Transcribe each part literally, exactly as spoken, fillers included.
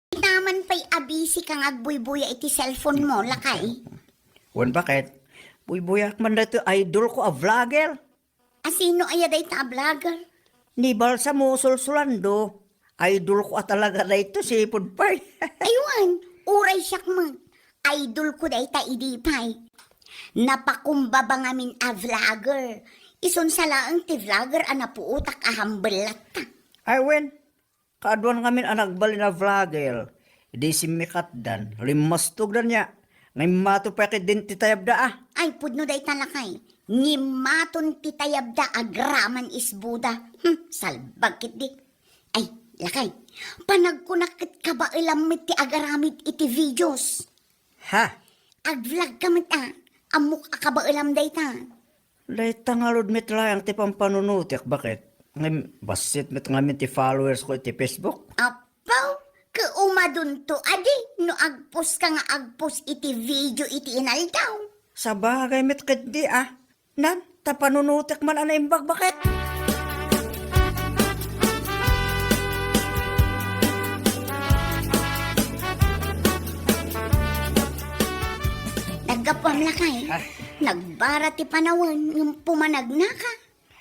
Itaman pay a busy ka nga agbuybuya iti cellphone mo, lakay. Wen, baket? Buybuyak man daytoy idol ko a vlogger. A sino aya dayta a vlogger? Ni Balsamo Sulsulando. Idol ko a talaga daytoy, sipud pay. Aywan, uray siak met. Idol ko dayta idi pay. Napakumbaba ngamin a vlogger. Isunsa laeng ti vlogger a napuotak a humble latta. Ay, wen, kaaduan ngamin a nagbalin a vlogger. Idi simmikatdan, limmastogdan ya. Ngimmato pay ketdin ti tayabda, a. Ay, pudno dayta lakay. Ngimmaton ti tayabda agraman isbuda. Hmm, salbag ketdi. Ay, lakay. Panagkunak ket kabaelam met ti agaramid iti videos. Ha? Ag-vlog ka met a. Ammok a kabaelam dayta. Dayta ngarud met laeng ti pampanunotek, baket? Ngem bassit met ngamin ti followers ko iti Facebook. Apo, ket umadunto adi no agpost ka nga agpost iti video iti inaldaw. Sabagay met ketdi, a. Nan, ta panunotek man a naimbag, baket? Naggapuam lakay. Ah. Nagbara ti panawen ngem pumanagnaka.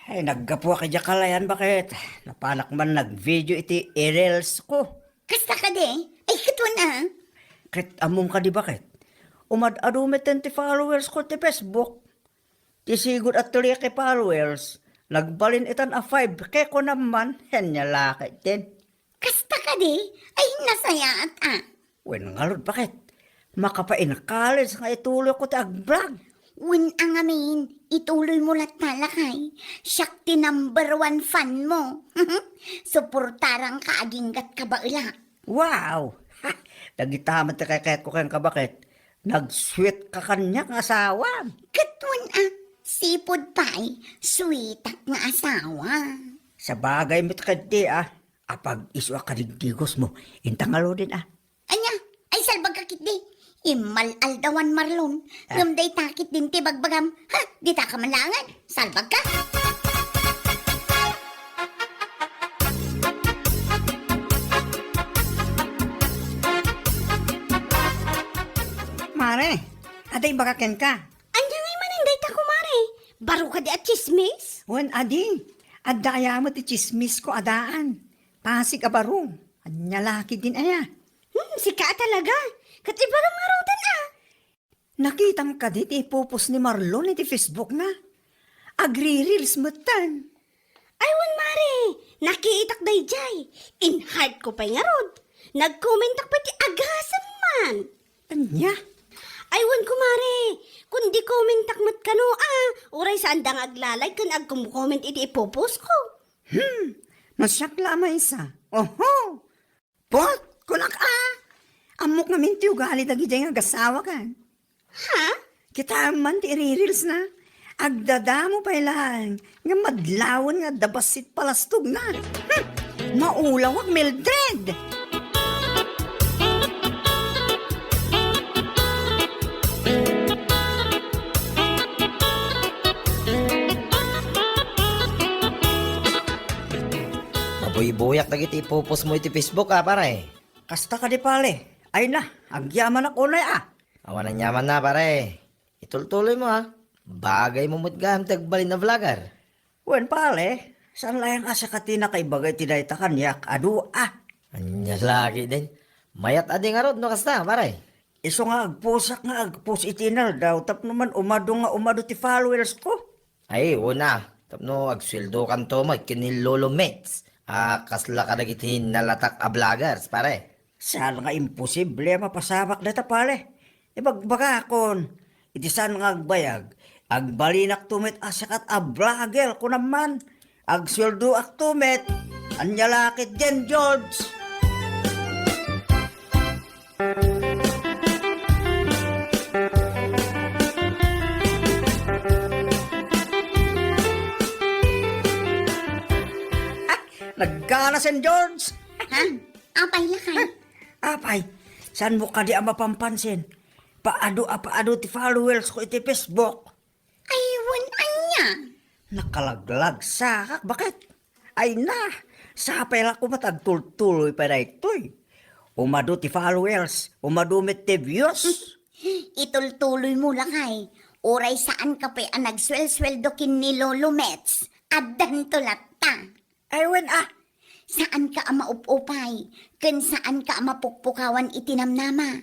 Ay, naggapuak idiay kalayan, baket? Napanak man nag-video iti i-reels ko. Kasta kadi? Ay, ket wen a. Ket ammom kadi, baket? Umad-adu metten ti followers ko ti Facebook. Ti sigud a three K followers, nagbalin itan a five K kunam man, ania la ketdin. Kasta kadi? Ay, nasayaat a. Wen ngarud, baket? Makapainkalis nga ituloyko ti ag-vlog. Wen a ngamin, ituloymo latta lakay. Siak ti number one fan mo. Suportaranka aginggat kabaelak. Wow! Ha! Dagita met ti kaykayatko kenka, baket? Nag-sweet ka kaniak nga asawa. Ket wen a, sipud pay, sweetak nga asawa. Sabagay met ketdi, a. Apag-isuak kadi ti digos mo. Inta ngaruden, a. Ania? Ay, salbagka ketdi. Immal-aldawan, Marlon. Ah. Ngem dayta ketdin ti bagbagam. Ha? Ditaka man laengen. Salbagka. Mare, adda ibaga kenka. Ania ngay manen dayta, kumare? Baro kadi a tsismis? Wen, adi. Adda aya met ti tsismisko a daan. Pasig a baro. Ania la ketdin aya? Hmm, sika a talaga. Ket ibagam ngaruden a. Nakitam kadi ti ipopost ni Marlon iti Facebookna? Agri-reels metten. Ay, wen, mare, nakitak daydiay. In-heart ko pay ngarud. Nag-commentak pay ti agasem man. Ania? Ay, wen, kumare, kundi commentak met kano a, uray saanda nga agla-like ken agkom-comment iti ipopost ko. Hmm, no siak la a maysa. Oho! Pot, kunak a, ammok ngamin ti ugali dagidiay nga agasawa kan. Ha? Kitaem man ti iri-reelsna. Agdadamo pay laeng nga madlawen nga adda bassit palastogna. Hmm! Maulawak, Mildred! Mabuybuyak dagiti ipopost mo iti Facebook, a, pare. Kasta kadi, pare. Ay na, agyamanak unay, a. Awan aniamanna, pare. Itultuloymo, a. Bagaymo met gayam ti agbalin a vlogger. Wen, pare, saan laeng a sika ti nakaibaga iti dayta kaniak, adu a. Ania la ketdin? Mayat a di ngarud no kasta, pare. Isu nga agposak nga agpost iti inaldaw tapno man umadu nga umadu ti followersko. Ay, una, tapno agsueldokanto met ken ni Lolo Mets a kasla kadagiti nalatak a vloggers, pare. Saan nga imposible a mapasamak dayta, pare. Ibagbagakon, iti saan nga agbayag, agbalinakto met a sikat a vlogger, kunam man, agsueldoakto met. Ania la ketdin, George? Naggana, Sen George. Ha? Apay, lakay? Apay, saanmo kadi a mapampansin? Paadu a paadu ti followersko iti Facebook. Ay, wen ania? Nakalaglagsak, baket? Ay na, sapay la koma ta agtultuloy pay daytoy. Umadu ti followers, umadu met ti views. Itultuloymo lakay, uray saanka pay a nagsuelsueldo ken ni Lolo Mets. Addanto latta. Ay, wen a. Saanka a maupupay, ken saanka a mapukpukawan iti namnama.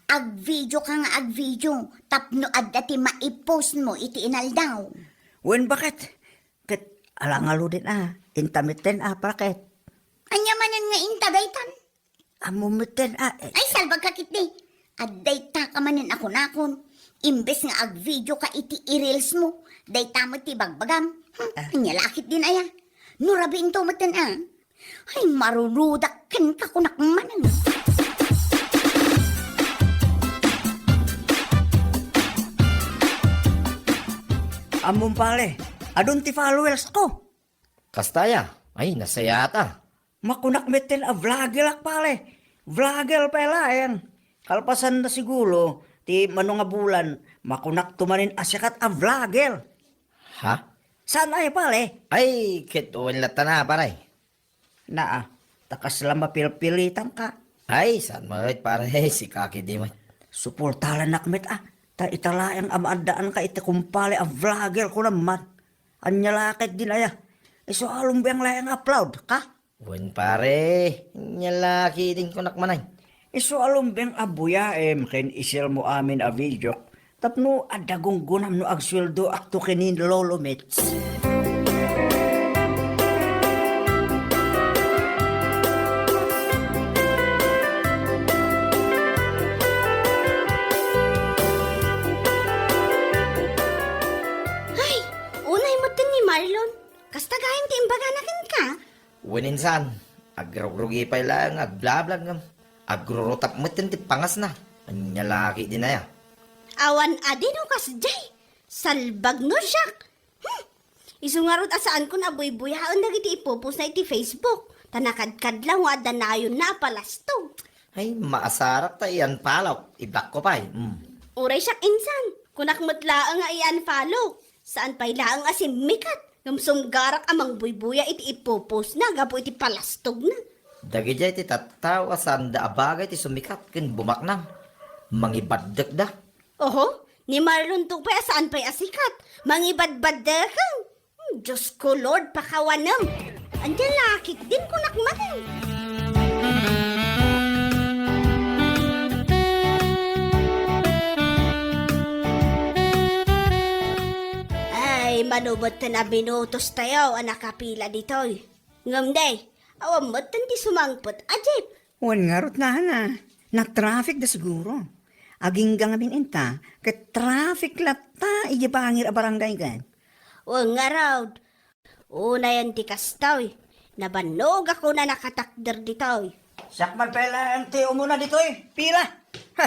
Agvideoka nga agvideo, tapno adda ti maipostmo iti inaldaw. Wen, baket? Ket ala ngaruden a, inta metten a, para ket. Ania manen nga inta daytan? Ammom metten a, eh. Ay, salbagka ketdi. Adda dayta ka manen a kunakon. Imbes nga agvideoka iti i-reelsmo, dayta met ti ibagbagam. Hmm, Ah. Ania la ketdin aya? No rabiinto metten a. Ay, marurudak kenka kunak manen. Ammom pare, adun ti followers ko. Kasta aya? Ay, nasayaat a. Makunak metten a vlogger ak, pare. Vlogger pay laeng. Kalpasan na siguro ti mano nga bulan, makunakto manen a sikat a vlogger. Ha? Saan aya, pare? Ay, ket wen latta na, pare. Naa, ta kasla mapilpilitanka. Ay, saan met, pare? Sika ketdi met. Suportalanak met a. Ta ita laeng a maaddaanka iti kumpare a vlogger ko naman. Ania la ketdin aya? Isu a lumbiang laeng upload ka? Wen, pare, ania la ketdin kunak manen. Isu a lumbiang a buyaem ken i-share mo amin a video tapno adda gunggonam no agsueldoakto ken ni Lolo Mets. Ay, unay metten ni Marlon. Kasta gayam ti imbagana kenka? Wen insan, agrugrugi pay laeng nga agblablag ngem agrurutap metten ti pangasna. Ania la ketdin aya? Awan adi no kasdiay. Salbag no siak. Hmm. Isu ngarud a saankon a buybuyaen dagiti ipupostna iti Facebook. Ta nakadkadlaw nga adda nayonna a palastog. Ay, maasarak ta i-unfollow. I-block ko pay. Hmm. Uray siak insan. Kunak met laeng nga i-unfollow. Saan pay laeng a simmikat. Ngem sumgarak a mangbuybuya iti ipupostna gapu iti palastogna. Dagidiay ti tattao a saanda a bagay ti sumikat ken bumaknang. Mangibaddekda. Oho, ni Marlon to pay a saan pay a sikat. Mangibadbaddeken. Hmm, Diyos ko, Lord, pakawanem. Ania la ketdin kunak manen. Ay, mano metten a minutos tayo a nakapila ditoy. Ngem di, awan metten ti sumangpet a jeep. Wen ngarud nana, na-traffic da siguro. Agingga ngamin inta, ket traffic latta idiay bangir a barangay ket. Wen ngarud, unayen ti kastoy, nabannogakon a nakatakder ditoy. Siak man pay laeng ti umuna ditoy, pila? Ha?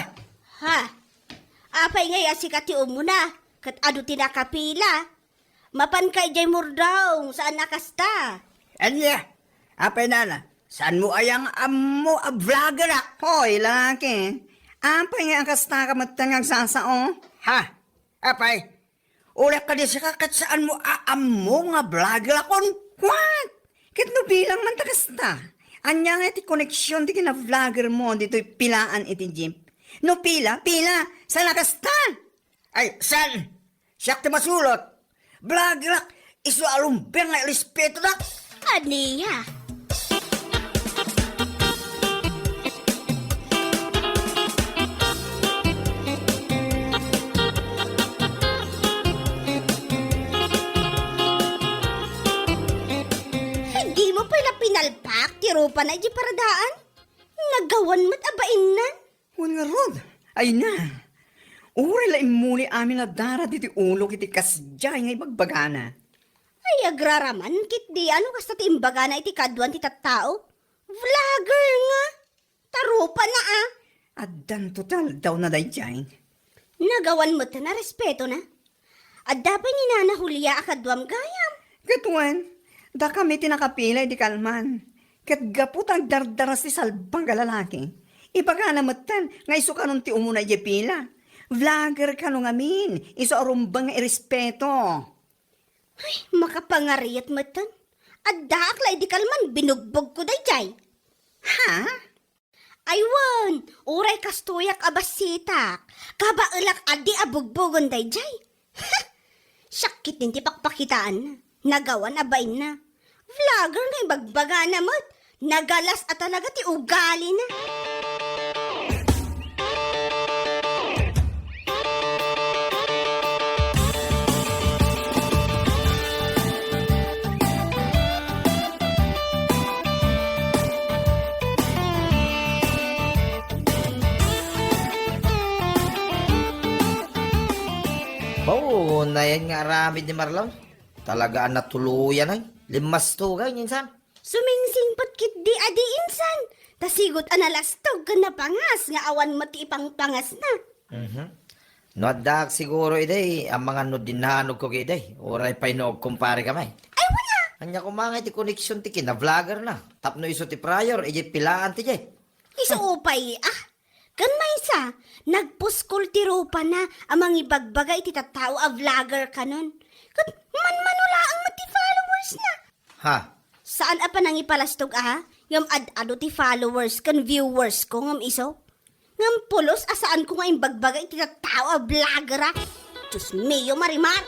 Ha? Apay ngay a sika ti umuna, ket adu ti nakapila? Mapanka idiay Murdaong, saan a kasta? Ania? Apay nana, saanmo aya nga ammo a vloggerak? Hoy, laki, apay nga a kastaka metten nga agsasao? Ha? Apay? Uray kadi sika ket saanmo a ammo nga vloggerakon? What? Ket no bilang man ta kasta, ania nga ti koneksion ti kinavloggermo ditoy pilaan iti jeep? No pila, pila, saan a kasta? Ay, saan? Siak ti masulot. Vloggerak, isu a lumbiang nga irespetodak. Ania? Dimo pay la pinalpak ti rupana idiay paradaan? Nagawan met a bainnan. Wen ngarud, ay na. Uray la immuli amin a dara ditoy ulok iti kasdiay nga ibagbagana. Ay, agraraman ketdi, ano kasta ti imbagana iti kaduan ti tattao? Vlogger nga! Tarupana a! Addan total daw na daydiay. Nagawan met na respetona. Adda pay ni Nana Julia a kaduam gayam. Ket wen, dakami ti nakapila idi kalman. Ket gapu ta agdardaras ti salbag a lalaki, ibagana metten nga isu kanon ti umuna idiay pila. Vlogger kano ngamin, isu a rumbeng nga irespeto. Ay, makapangariat metten. Addaak la idi kalman, binugbogko daydiay. Ha? Ay wen, uray kastoyak a bassitak. Kabaelak a di a bugbugon daydiay. Siak ketdin ti pakpakitaanna. Nagawan a bainna. Vlogger nga ibagbagana met. Nagalas a talaga ti ugalina. Bao, nayan nga aramid ni Marlon. Talaga a natuloyan ay. Limmastugay, insan. Sumingsingpet ketdi a di insan. Ta sigud a nalastog ken napangas nga awan met ti ipangpangasna. Mhm. No addaak siguro idi, amangan no dinanogko idi. Uray pay no agkumpare kami. Ay, wala. Ania koma nga iti connection ti kina-vlogger na. Tapno isu ti prior, idi pilaan ti diay. Isu pay, ah. Ken maysa, nagpuskol ti rupana a mangibagbaga iti tattao a vlogger kanon. Ket manmano laeng met ti followers na. Ha? Saan a panangipalastog, ah? Ngem ad-adu ti followers ken viewers ko ngem isu. Ngem pulos a saanko nga imbagbaga iti tattao a vlogger, ah. Dios mio, Marimar!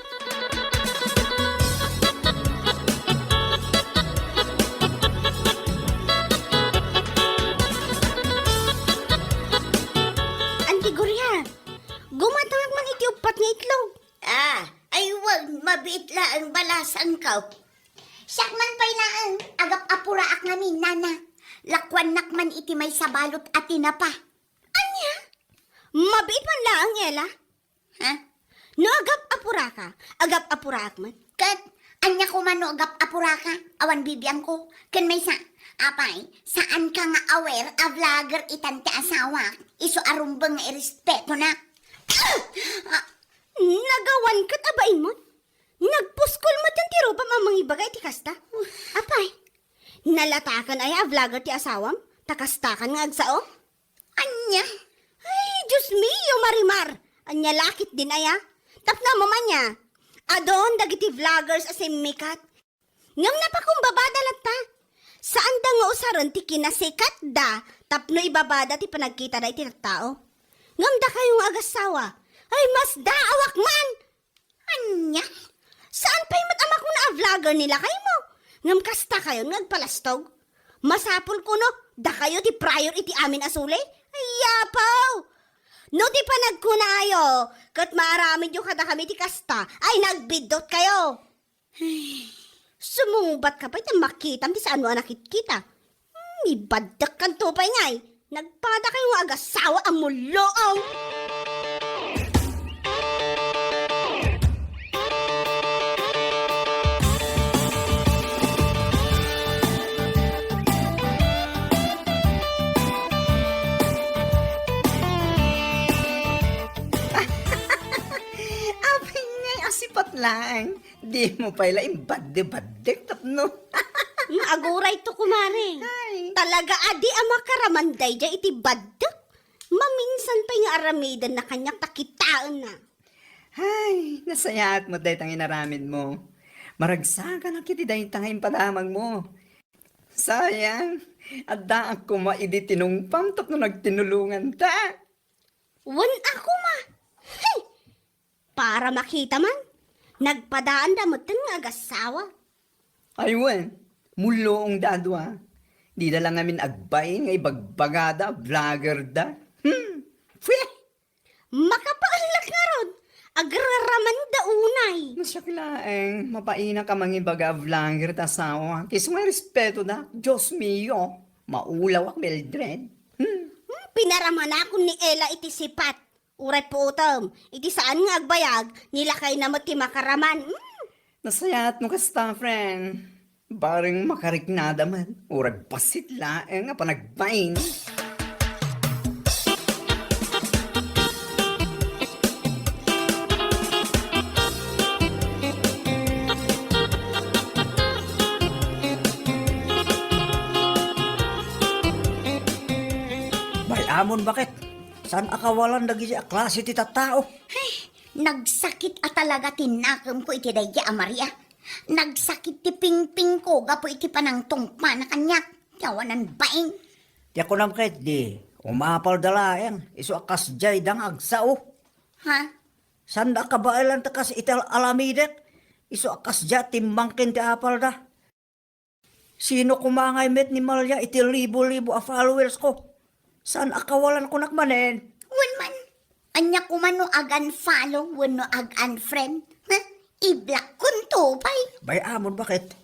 Anti Gloria, gumatangak man iti uppat nga itlog. Ah, ay wen, mabiit laeng balasanko. Siak man pay laeng, agap-apuraak ngamin, nana. Lakuannak man iti maysa balot a tinapa. Ania? Mabiit man laeng, Ella? Ha? No agap-apuraka, agap-apuraak met. Ket, ania koma no agap-apuraka, awan bibiangko. Ken maysa, apay, saanka nga aware a vlogger itan ti asawak, isu a rumbeng nga irespetona. Ah! Ah! Nagawan ket a bainmon? Nagpuskol met ti rupam a mangibaga iti kasta. Apay, nalatakan aya a vlogger ti asawam? Ta kastakan nga agsao? Ania? Ay, Dios mio, Marimar! Ania la ketdin aya? Tapno ammom ania, adun dagiti vloggers a simmikat. Ngem napakumbabada latta. Saanda nga usaren ti kinasikatda tapno ibabada ti panagkitada iti tattao. Ngem dakayo nga agassawa, ay, masdaawak man! Ania? Saan pay met a makuna a vlogger ni lakaymo? Ngem kastakayon nga agpalastog? Masapul kuno, dakayo ti prior iti amin a suli? Ay, apo! No ti panagkunayo, ket maaramidyo kadakami ti kasta, ay nagbiddutkayo! Sumungbatka pay ta makitam ti saan a nakitkita. Hmm, ibaddekkanto pay ngay. Nagpadakayo nga agassawa a mulluong! Apay ngay, asipat laeng. Dimo pay la imbadde-baddek tapno. Hmm, agurayto, kumare. Ay. Talaga a di a makaraman daydiay iti baddek. Maminsan pay nga aramidenna kaniak ta kitaenna. Ay, nasayaat met dayta nga inaramidmo. Maragsakanak iti dayta nga impadamagmo. Sayang, addaak koma idi tinungpam tapno nagtinulonganta. Wen a koma. Hey! Para makita man, nagpadaanda metten nga agassawa. Ay wen, mulluongda a dua. Dida la ngamin agbain nga ibagbagada a vloggerda. Hmm, pweh! Makapaellak ngarud, agraramanda unay. No siak laeng, mabainak a mangibaga a vlogger ta asawa. Isu nga respetoda, Dios mio, maulawak, Mildred. Hmm. Hmm, pinaramanakon ni Ella iti sipat. Uray puotem, iti saan nga agbayag, ni lakayna met ti makaraman. Mm. Nasayaat no kasta, friend. Bareng makariknada met, uray bassit laeng a panagbain. Bay-amon, baket? Saan a kawalan dagiti a klase ti tattao? Ay, nagsakit a talaga ti nakemko iti daydi a Maria. Nagsakit ti pingpingko gapu iti panangtungpana kaniak. Ti awanan bain. Ti kunam ketdi, Umapalda laeng, isu a kasdiay da nga agsao. Ha? Saan a kabaelan ta kas iti al-, alamidek, isu a kasdiay timmangkin ti apalda. Sino koma ngay met ni Malia iti libo-libo a followers ko? Saan a kawalan kunak manen? Wen man, ania koma no ag-unfollow wenno ag-unfriend? Ha? I-block konto pay. Bay-amon, baket?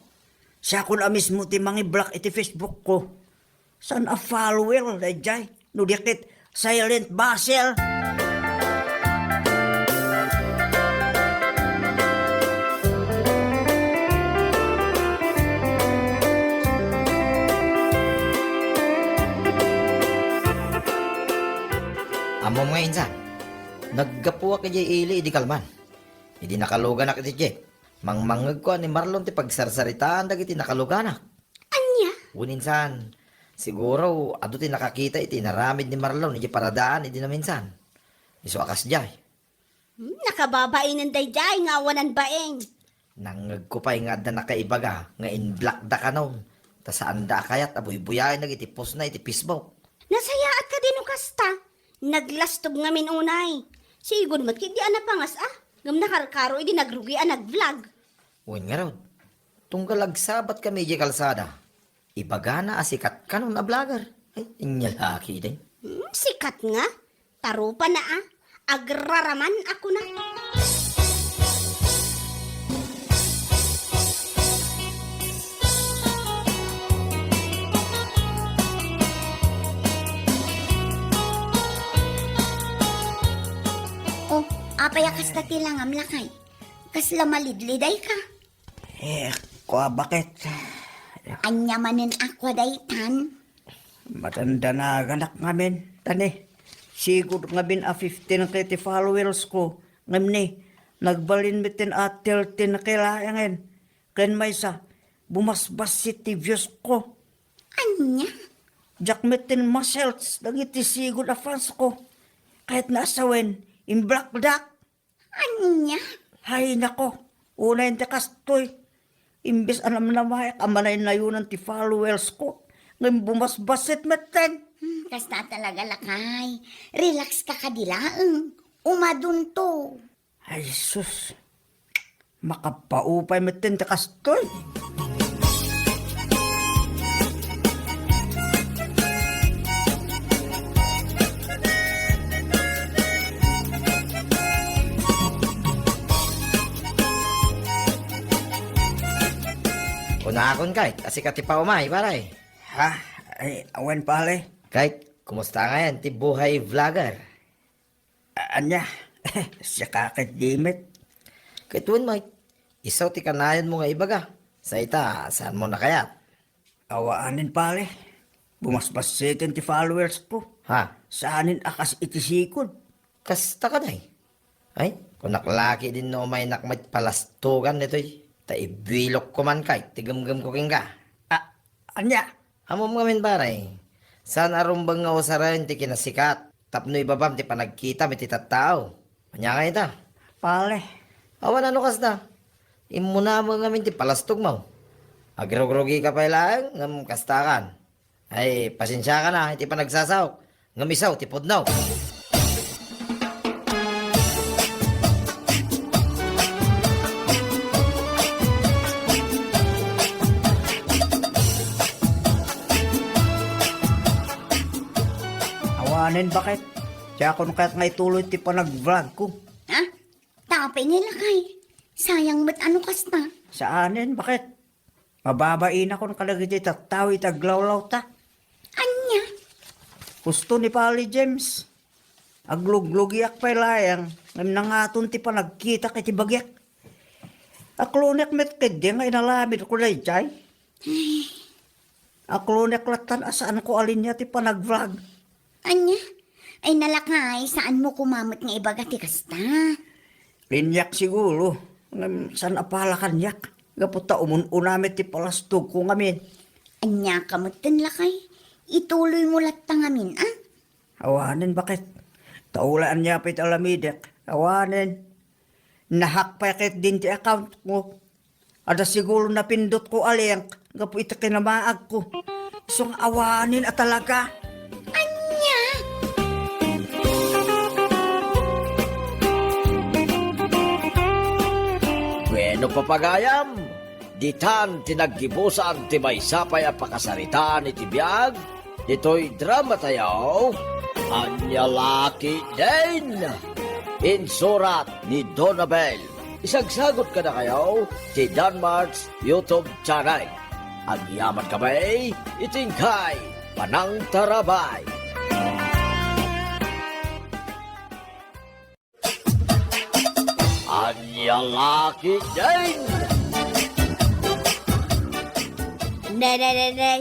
Siakon a mismo ti mangi-block iti Facebook ko. Saan a follower daydiay? No di ket silent basher. Ammom nga insan, naggapuak idiay ili idi kalman. Idi nakaluganak iti jeep, mangmangngegko a ni Marlon ti pagsarsaritaan dagiti nakaluganak. Ania? Wen insan, siguro, adu ti nakakita iti inaramid ni Marlon idiay paradaan idi naminsan. Isu a kasdiay. Hmm, nakababainen daydiay nga awanan bain. Nangngegko pay nga adda nakaibaga nga in-blockda kanon, ta saanda a kayat a buybuyaen dagiti postna iti Facebook. Nasayaat kadi no kasta? Naglastog ngamin unay. Sigud met ketdi a napangas a, ngem nakarkaro idi nagrugi a nag-vlog. Wen ngarud, tunggal agsabatkami idiay kalsada, ibagana a sikat kanon a vlogger. Ay, ania la ketdin? Hmm, sikat nga? Tarupana a, agraraman a kuna. O, apay a kasta ti langam, lakay? Kasla malidlidayka? Eh, kua, baket? Ania manen a kua daytan? Madandanaganak ngamin, ta ni, sigud ngamin a fifteen K ti followers ko, ngem ni, nagbalin metten a thirteen K laengen. Ken maysa, bumasbassit ti views ko. Ania? Diak metten ma-search dagiti sigud a fans ko. Kayatna a sawen, in-blockdak. Ania? Hay nako, unayen ti kastoy. Imbes a namnamaek a manaynayonan ti followers ko, ngem bumasbassit metten. Hmm, kasta talaga, lakay. Relax ka kadi laeng. Umadunto. Ay, sus. Makapaupay metten ti kastoy. Kunakon, Kayt, a sika ti paumay, pare. Ha? Ay, awan, pare. Kayt, kumusta ngayen ti buhay vlogger? A-, ania? Siaka ket di met. Ket wen, Mike, isu ti kanayonmo nga ibaga. Sa ita, saanmo nakayat? Awanen, pare. Bumasbassiten ti followers ko. Ha? Saanen a kas iti sigud. Kasta kadi? Ay, kunak la ketdin no umaynak met palastogan ditoy. Ta ibilokko man, Kayt, ti gemgemko kenka. A-, ania? Ammom ngamin, pare. Saan a rumbeng nga usaren ti kinasikat tapno ibabam ti panagkitam iti tattao. Ania nga ita? Pare. Awan a no kasta. Immunam ngamin ti palastogmo. Agrugrugika pay laeng ngem kastakan. Ay, pasensiakan a iti panagsasaok. Ngem isu ti pudno. Awanen, baket? Diakon kayat nga ituloy ti panag-vlog ko. Ha? Tapay nga lakay. Sayang met a no kasta. Saanen, baket? Mababainakon kadagiti tattao iti aglawlawta. Ania? Husto ni Pali James. Agluglugiak pay laeng, ngem nangaton ti panagkitak iti bagiak. Aklonek met ketdi nga inaramidko daydiay. Aklonek lattan a saanko a linia ti panag-vlog. Ania? Ay, nalakay, saanmo koma met nga ibaga ti kasta? Liniak siguro, ngem saan a pala kaniak. Gapu ta umun-una met ti palastogko ngamin. Ania ka metten, lakay? Ituloymo latta ngamin, a? Awanen, baket? Ta ulay ania pay ti aramidek. Awanen. Na-hack pay ketdin ti accountko. Adda siguro napindotko a link gapu iti kinamaagko. Isu nga awanen a talaga. Ania? Papagayam, ditan ti naggibusan ti maysa pay a pakasaritaan iti biag ditoy dramatayo, Ania La Ketdin. Insurat ni Donabel. Isagsagot kadakayo ti Danmart's YouTube channel. Agyaman kami iti inkay panangtarabay. Ania La Ketdin. Ne, ne, ne, ne.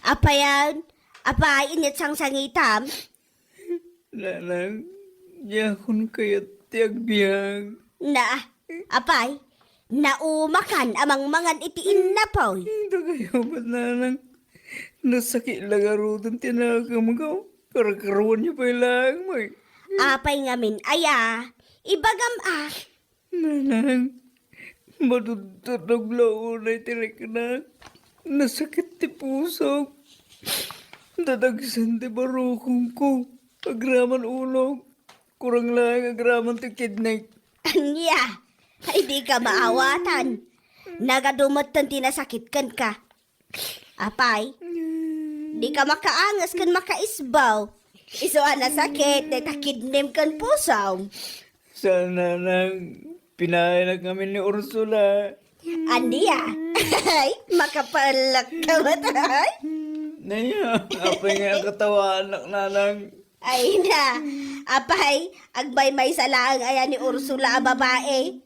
Apayan? Apay, inyat sangsangitam? Nanang, diakon kayat ti agbiag. Na, apay, naumakan a mangmangan iti innapoy. Dakayo met, nanang. Nasakit la ngaruden ti nakemko. Karkaruanyo pay laeng, may. Apay ngamin aya? Ibagam a. Nanang, madudturog la unay ti riknak. Nasakit ti pusok. Dadagsen ti barukongko. Agraman ulog. Kurang laeng agraman ti kidney. Ania? Ay, di ka maawatan. Nagadu metten ti nasakit kenka. Apay, di ka makaanges ken makaisbaw. Isu a nasakit dayta kidnem ken pusom. Saan, nanang, pinaaynak ngamin ni Ursula. Ania? Ay, makapaellak ka met, ay? Naya, apay nga akatawanak, nanang. Ay na, apay, agmaymaysa laeng aya ni Ursula a babai.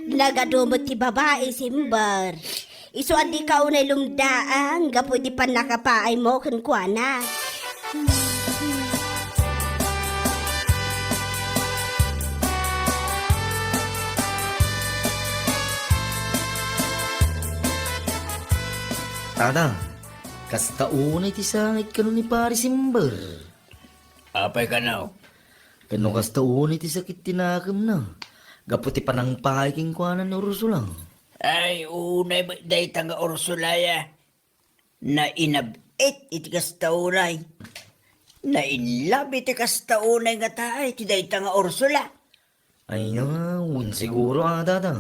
Nagadu met ti babai, Simber. Isu a dika unay lumdaang gapu iti pannakapaaymo kenkuana. Tada, kasta unay ti sangit kano ni Pari Simber. Apay kano? Kano kasta unay ti sakit ti nakemna, gapu ti panangpaay kenkuana ni Ursula? Ay, unay met dayta nga Ursula, ya. Nainab-it iti kasta unay. Nainlove iti kasta unay nga taay ti dayta nga Ursula. Ay na, wen siguro, a, dada.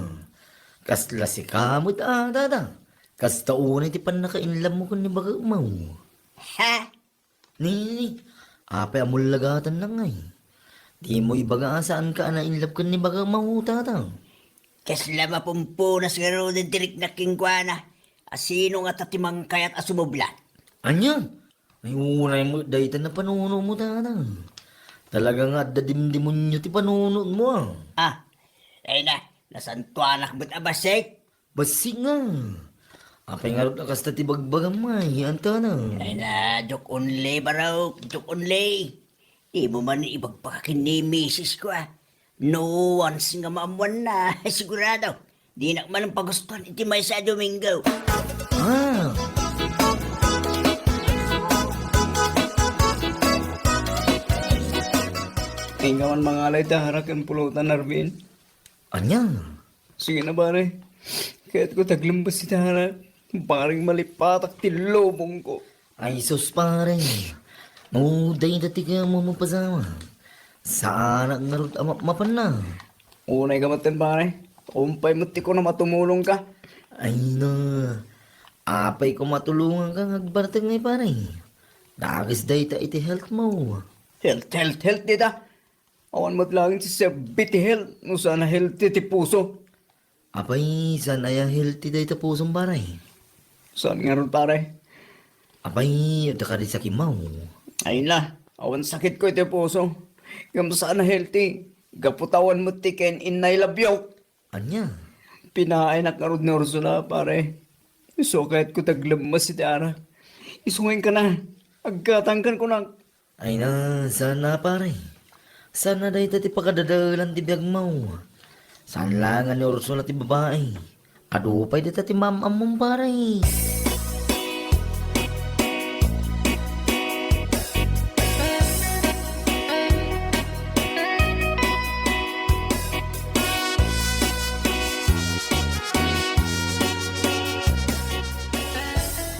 Kasla sika met, a, dada. Kasta unay ti pannakainlove mo ken ni bagakmo. Ha? Ni, apay a mullagatannak ngay? Dimo ibaga a saanka a nainlove ken ni bagakmo, tata. Kasla mapumpunas ngaruden ti riknak kenkuana. A sino ngata ti mangkayat a sumublat? Ania? Ay, unay met dayta napanunomo, tata. Talaga nga adda dimdemonyo ti panunotmo, a. Ah, ay na, nasantoanak met a bassit. Bassit nga. Apay ngarud a kasta ti bagbagam, ay, antana. Ay na, joke only, barok, joke only. Dimo man ibagbaga ken ni misis ko, a. No once nga maammoanna, sigurado. Dinak man pagustuhan iti maysa a Domingo. Ah. Inka man mangalay ta, arak ken pulutan, Arvin. Ania? Sige na, pare. Kayatko ti aglembes iti arak. Bareng malipatak ti lubongko. Ay, sus, pare. No dayta ti kayatmo a mapasama, saanak ngarud a mapmapanna. Unay ka metten, pare. Umpay met ti kunam a tumulongka. Ay na. Apay ko matulonganka nga agbartek ngay, pare? Dakes dayta iti health mo. Health, health, health dita. Awan met laeng ti serbi ti health no saan a healthy ti puso. Apay, saan aya healthy dayta pusom, pare? Saan ngarud, pare? Apay, adda kadi sakitmo? Ay na, awan sakitko iti puso. Ngem saan a healthy. Gapu ta awan met ti ken innay labiok. Ania? Pinaaynak ngarud ni Ursula, pare. Isu a kayatko ti aglemmes iti arak. Isu nga inkana, aggatangkan kunak. Ay na, saan a, pare. Saan a dayta ti pakadadaelan ti biagmo. Saan laeng a ni Ursula ti babai. Adu pay dayta ti maam-ammom, pare.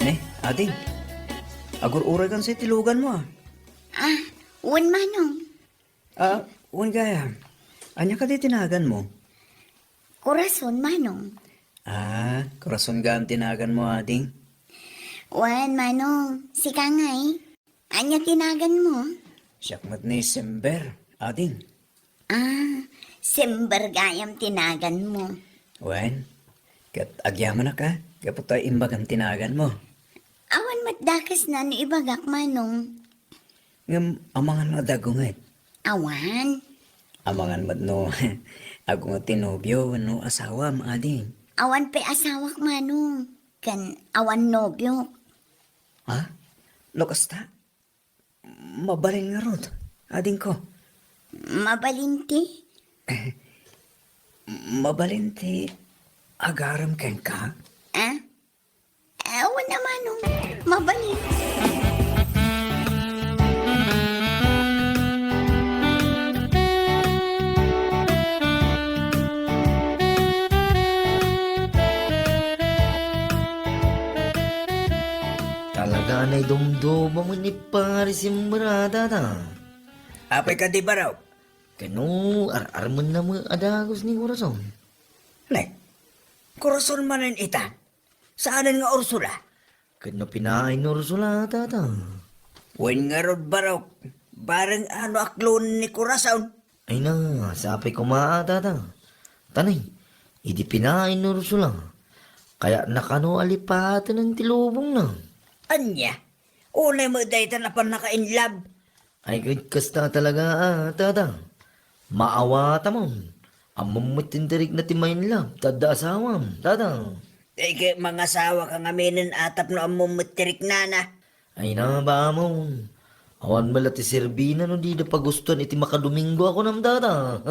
Ne, adi. Agur-uraykan sa iti luganmo, a. Ah, wen, Manong. Ah, wen gayam. Ania kadi ti naganmo? Corazon, Manong. Ah, Corazon gayam ti naganmo, ading? Wen, Manong, sika ngay? Ania ti naganmo? Siak met ni Sember, ading. Ah, Sember gayam ti naganmo. Wen, ket agyamanak a, gapu ta imbagam ti naganmo. Awan met dakesna no ibagak, Manong. Ngem amangan no adda agunget? Awan. Amangan met no agunget ti nobio wenno asawam, ading? Awan pay asawak, Manong. Ken awan nobiok. Ha? No kasta? Mabalin ngarud, adingko. Mabalin ti? Mabalin ti agarem kenka? Ah? Awan a, Manong. Mabalin. Talaga a naidumduma met ni Pare Sember, a, Tata. Apay kadi, Barok? Ken no ar-armenna met a dagus ni Corazon. Ne, Corazon manen ita? Saanen nga Ursula? Ket no pinaay ni Ursula, Tata? Wen ngarud, Barok, bareng a no aklonen ni Corazon. Ay na, sapay koma, Tata. Tanay, idi pinaay ni Ursula, kayatna kano a lipatenen ti lubongna. Ania? Unay met dayta napan naka-in love. Ay, ket kasta talaga, a, Tata. Maawatam. Ammom met ti intirikna ti ma-in love, ta adda asawam, Tata. Ay, ket mangasawaka ngaminen a tapno ammom met ti riknana. Ay na, bamon. Awan met la ti serbina no dida pagustuan iti makadomingo a kunam, Tata.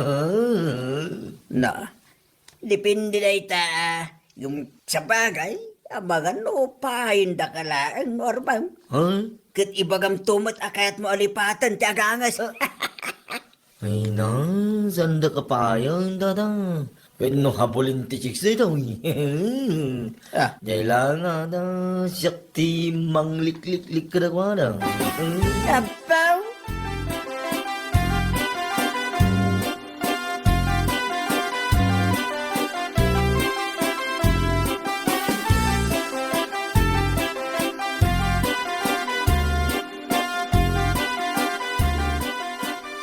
Na, depende dayta, a. Ngem sabagay, amangan no paayendaka laeng no armem. Ha? Ket ibagamto met a kayatmo a lipaten ti aganges. Ay na, saandaka payen, Tata. Ket no habulin ti chicks daytoy. Ah. Diay la nga, Tata, siak ti manglikliklik kadakuada. Abaw!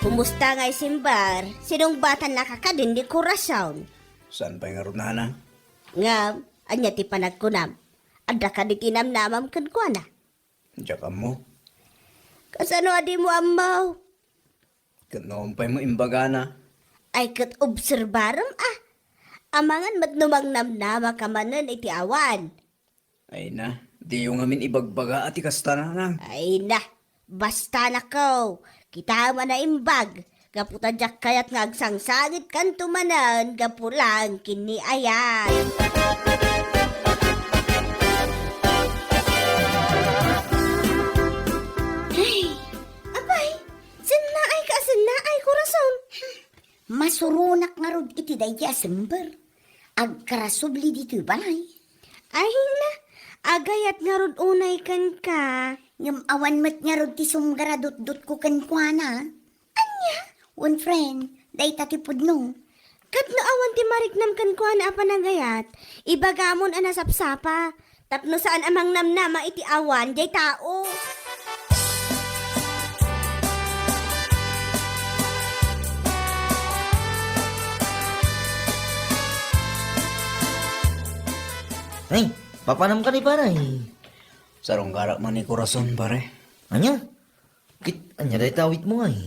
Kumusta ngay, Sember? Sinungbatannaka kadin ni Corazon? Saan pay ngarud, nanang? Ngem, ania ti panagkunam? Adda kadi ti namnamam kenkuana? Diak ammo. Kasano a dimo ammo? Ket no awan pay mo imbagana? Ay, ket obserbarem a. Amangan met no mangnamnamaka manen iti awan. Ay na, diyo ngamin ibagbaga a ti kasta, nanang. Ay na, basta nakaw, kitaem a naimbag, gapu ta diak kayat nga agsangsangitkanto manen gapu laeng ken ni Ayan. Ay, apay, sennaay ka a sennaay, Corazon. Masuronak ngarud iti daydi a Sember. Agkarasubli ditoy balay. Ay na, agayat ngarud unay kenka. Ngem awan met ngarud ti sumgaradutdotko kenkuana. Ania? Wen, friend, dayta ti pudno. Ket no awan ti mariknam kenkuana a panagayat, ibagamon a nasapsapa. Tapno saan a mangnamnama iti awan diay tao. Ay, papanam kadi, pare? Sarunggarak man ni Corazon, pare. Ania? Kit, ania dayta awitmo, ay?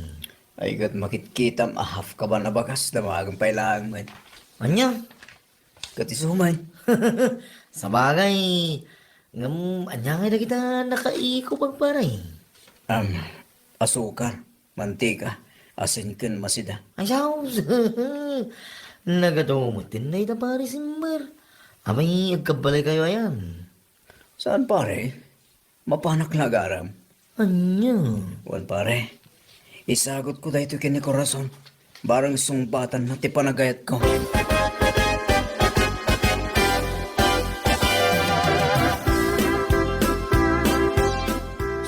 Ay, ket makitkitam a half kaban a bagas, damagem pay laeng met. Ania? Ket isu man. Sabagay, ngem ania ngay dagita nakaikupag, pare? Am, asukar, mantika, asin ken masida. Ay, saos! Nagadu met dayta, pare Sember. Apay, agkabbalaykayo ayan? Saan, pare? Mapanak la agarem. Ania? Wen, pare. Isagutko daytoy ken ni Corazon. Bareng sungbatanna ti panagayatko.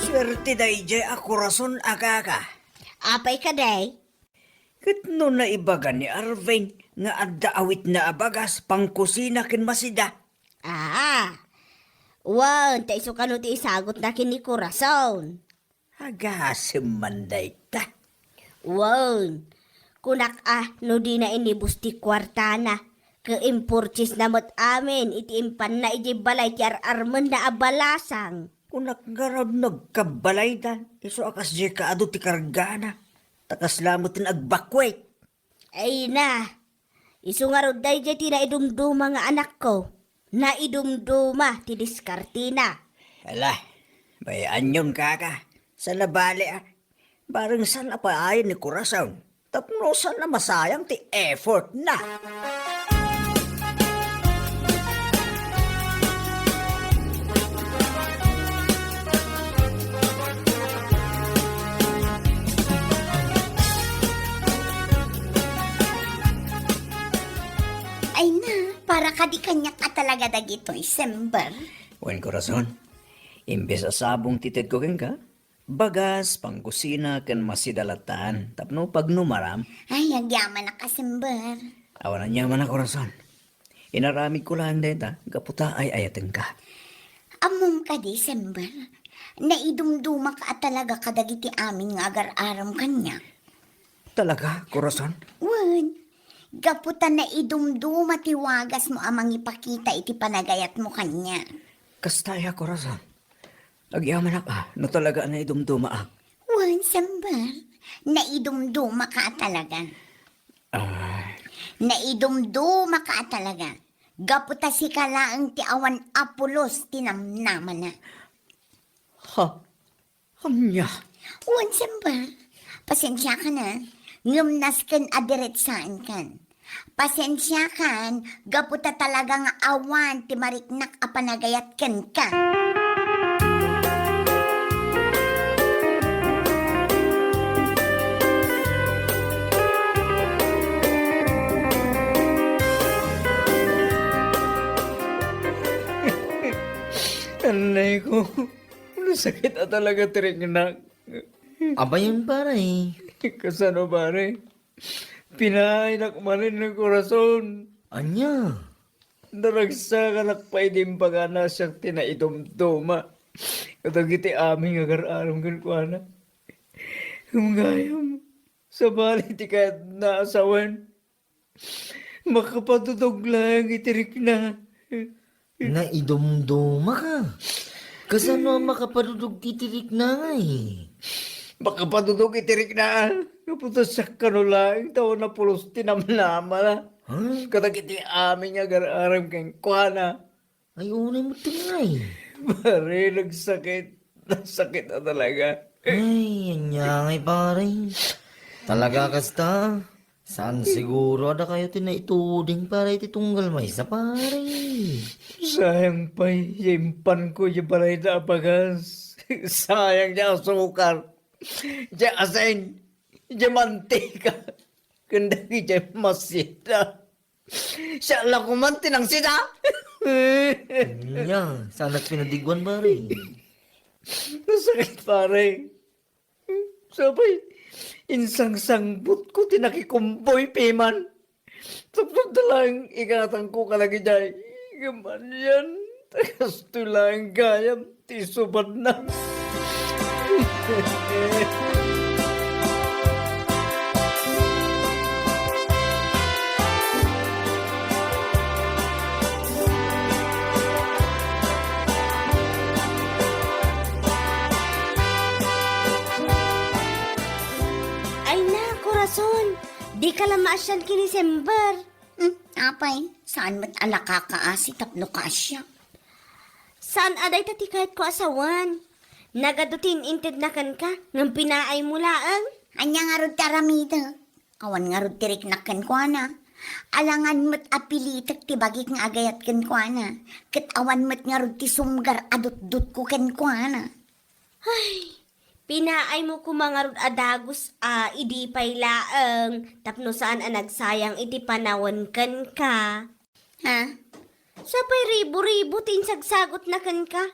Suerte daydiay a Corazon a kaka. Apay kadi? Ket no naibaga ni Arvin, nga adda awitna a bagas, pangkusina ken masida. Ah, wen, ta isu kano ti isagutna ken ni Corazon. Agasem man dayta. Wen, kunak a no dina inibus ti kuartana, ket impurchasna met amin iti impanna idiay balay ti ar-armenna a balasang. Kunak ngarud no agkabbalaydan, isu a kasdiay kaadu ti kargana, ta kasla met ti agbakwet. Ay na, isu ngarud daydiay ti naidumduma nga anakko. Naidumduma ti diskartena. Ala, bay-anyon kaka, saan a bale a. Bareng saan a paayan ni Corazon. Tapno saan a masayang ti effort na. Ay na, para kadi kaniak a talaga dagitoy, Sember. Wen, Corazon, imbes a sabong ti itedko kenka, bagas, pangkusina, ken masida latta, tapno pagnumaram. Ay, agyamanak a Sember. Awan aniaman a, Corazon. Inaramidko laeng dayta, gapu ta ay-ayatenka. Ammom kadi, Sember, naidumdumak a talaga kadagiti amin nga agar-arem kaniak. Talaga, Corazon? Wen, gapu ta naidumduma ti wagasmo a mangipakita iti panagayatmo kaniak. Kasta aya, Corazon? Agyamanak a, no talaga a naidumdumaak. Wen, Sember, naidumdumaka a talaga. Ah. Naidumdumaka a talaga. Gapu ta sika laeng ti awan a pulos ti namnamana. Ha? Ania? Wen, Sember, pasensiakan a, ngem nasken a diretsaenkan. Pasensiakan, gapu ta talaga nga awan ti mariknak a panagayat kenka. Annay ko. Nasakit a talaga ti riknak. Abayan, pare. Kasano, pare? Pinaaynak manen nga Corazon. Ania? Naragsakanak pay idi imbagana a siak ti naidumduma kadagiti amin nga agar-arem kenkuana. Ngem gayam, sabali ti kayatna a sawen, makapadudog laeng iti rikna. Naidumdumaka. Kasano a makapadudog iti rikna ngay? Makapadudog iti rikna. Gapu ta siak kano laeng ta awan a pulos ti namnamana. Ha? Kadagiti amin nga agar-arem kenkuana. Ay, unay mo tingay. Pare, nagsakit. Nagsakit na talaga. Ay, ania ngay, pare? Talaga kasta? Saan siguro a dakayo ti naituding para iti tunggal maysa, pare? Sayang pay, ya impanko, ya balayda a bagas. Sayang ya asukar, ya asin, ya mantika, ken dagiti masida. Siak la koman ti nangsida. Ania, saanak pinadiguan, pare? Nasakit, pare. Sapay, insangsangbutko ti nakikumboy piman. Tapno ta laeng ikatangko kadagijay. Ngem anian, ta kastoy laeng gayam ti isubadna. Ay na, Corazon, dika la maasian ken ni Sember. Hmm, apay, saan met a nakakaasi tapno kaasiak? Saan a dayta ti kayatko a sawen. Nagadu ti in-intedna kenka, ngem pinaaymo laeng. Ania ngarud ti aramidek? Awan ngarud ti riknak kenkuana. Alangan met a pilitek ti bagik nga agayat kenkuana, ket awan met ngarud ti sumgar a dutdutko kenkuana. Ay, pinaaymo koma ngarud a dagus a idi pay laeng tapno saan a nagsayang iti panawen kenka. Ha? Sapay ribu-ribu ti insagsagutna kenka.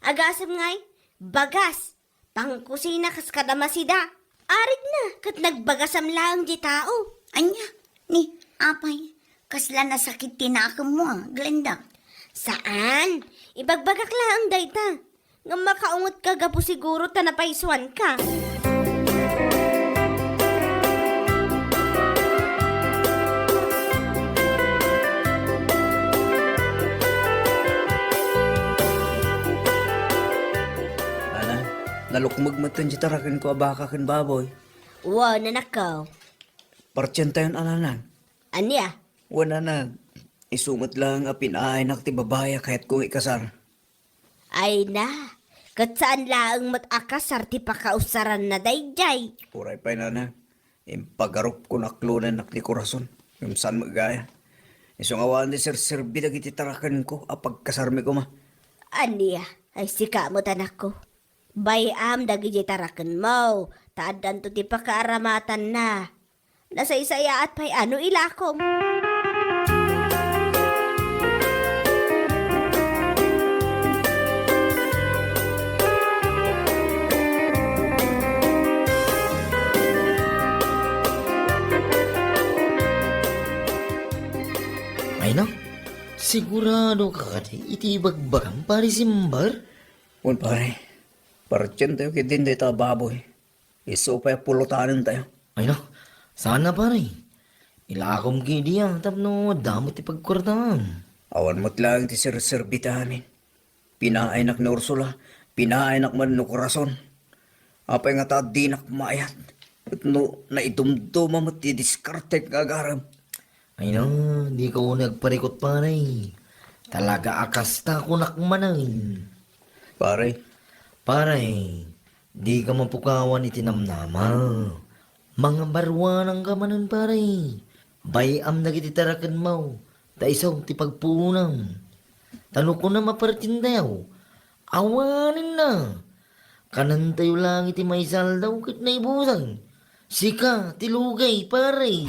Agasem ngay, bagas, pangkusina kas kada masida. Aritna ket nagbagasam laeng ti tao. Ania? Ni, Apay, kasla nasakit ti nakemmo, a, Glenda? Saan. Ibagbagak laeng dayta. Ngem makaungetka gapu siguro ta napaysuanka. Nanang, nalukmeg met ti tarakenko a baka ken baboy. Wen, anakko. Partientayon a, Nanang. Ania? Wen, Nanang. Isu met laeng a pinaaynak ti babai a kayatko nga ikasar. Ay na, ket saan laeng met a kasar ti pakausaranna daydiay. Uray pay, Nanang, impagarupko nga aklonennak ni Corazon, ngem saan met gayam. Isu nga awan ti serserbi dagiti tarakenko a pagkasarmi koma. Ania, ay sika met, anakko. Bay-am dagiti tarakenmo, ta addanto ti pakaaramatanna. Nasaysayaat pay a no ilakom. Ay na, sigurado ka kadi iti ibagbagam, Pare Simbar? Wen, pare. Partientayo ketdin dayta a baboy. Isu pay a pulotanentayo. Ay na, saan a, pare. Ilakom ketdi a tapno adda met ti pagkuartaam. Awan met laeng ti serserbi ti amin. Pinaaynak ni Ursula, pinaaynak met ni Corazon. Apay ngata a dinak maayat? Ket no naidumduma met ti diskartek nga agarem. Ay na, dika unay agparikut, pare. Talaga a kasta kunak manen. Pare. Pare, dika mapukawan iti namnama. Mangabaruananka manen, pare. Bay-am dagiti tarakenmo, ta isu ti pagpuonam. Ta no kunam a partientayo, awanenna. Kanentayo laeng iti maysa aldaw ket naibusang. Sika ti lugay, pare.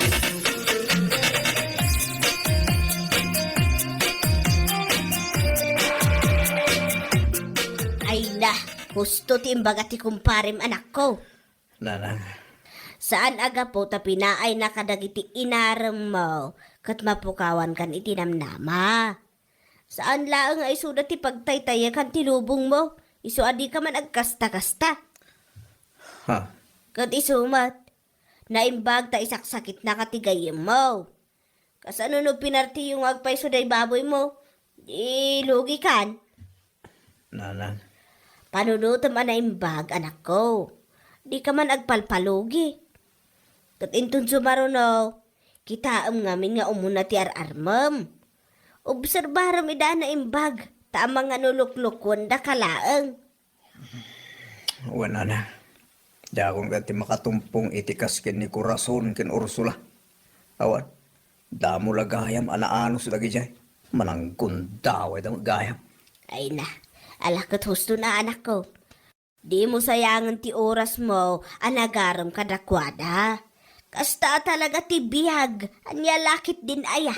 Ay na, husto ti imbaga ti kumparem, anakko. Nanang. Saan a gapu ta pinaayna kadagiti inaremmo ket mapukawankan iti namnama. Saan laeng a isuda ti pagtaytayekan ti lubongmo, isu a dika man agkasta-kasta. Ha? Ket isu met, naimbag ta isaksakitnaka ti gayyemmo. Kasano no pinartiyo nga agpayso day baboymo? Di lugikan. Nanang. Panunotem a naimbag, anakko. Dika man agpalpalugi. Ket inton sumaruno, kitaem ngamin nga umuna ti ar-armem. Obserbarem ida a naimbag, ta amangan no luklukuendaka laeng. Wen, nanang. Diakon kadi makatumpong iti kas ken ni Corazon ken Ursula. Awan, damo la gayam a naanus dagidiay. Mananggundawayda met gayam. Ay na, ala ket huston a, anakko. Dimo sayangen ti orasmo a nagarem kadakuada. Kasta a talaga ti biag, ania la ketdin aya?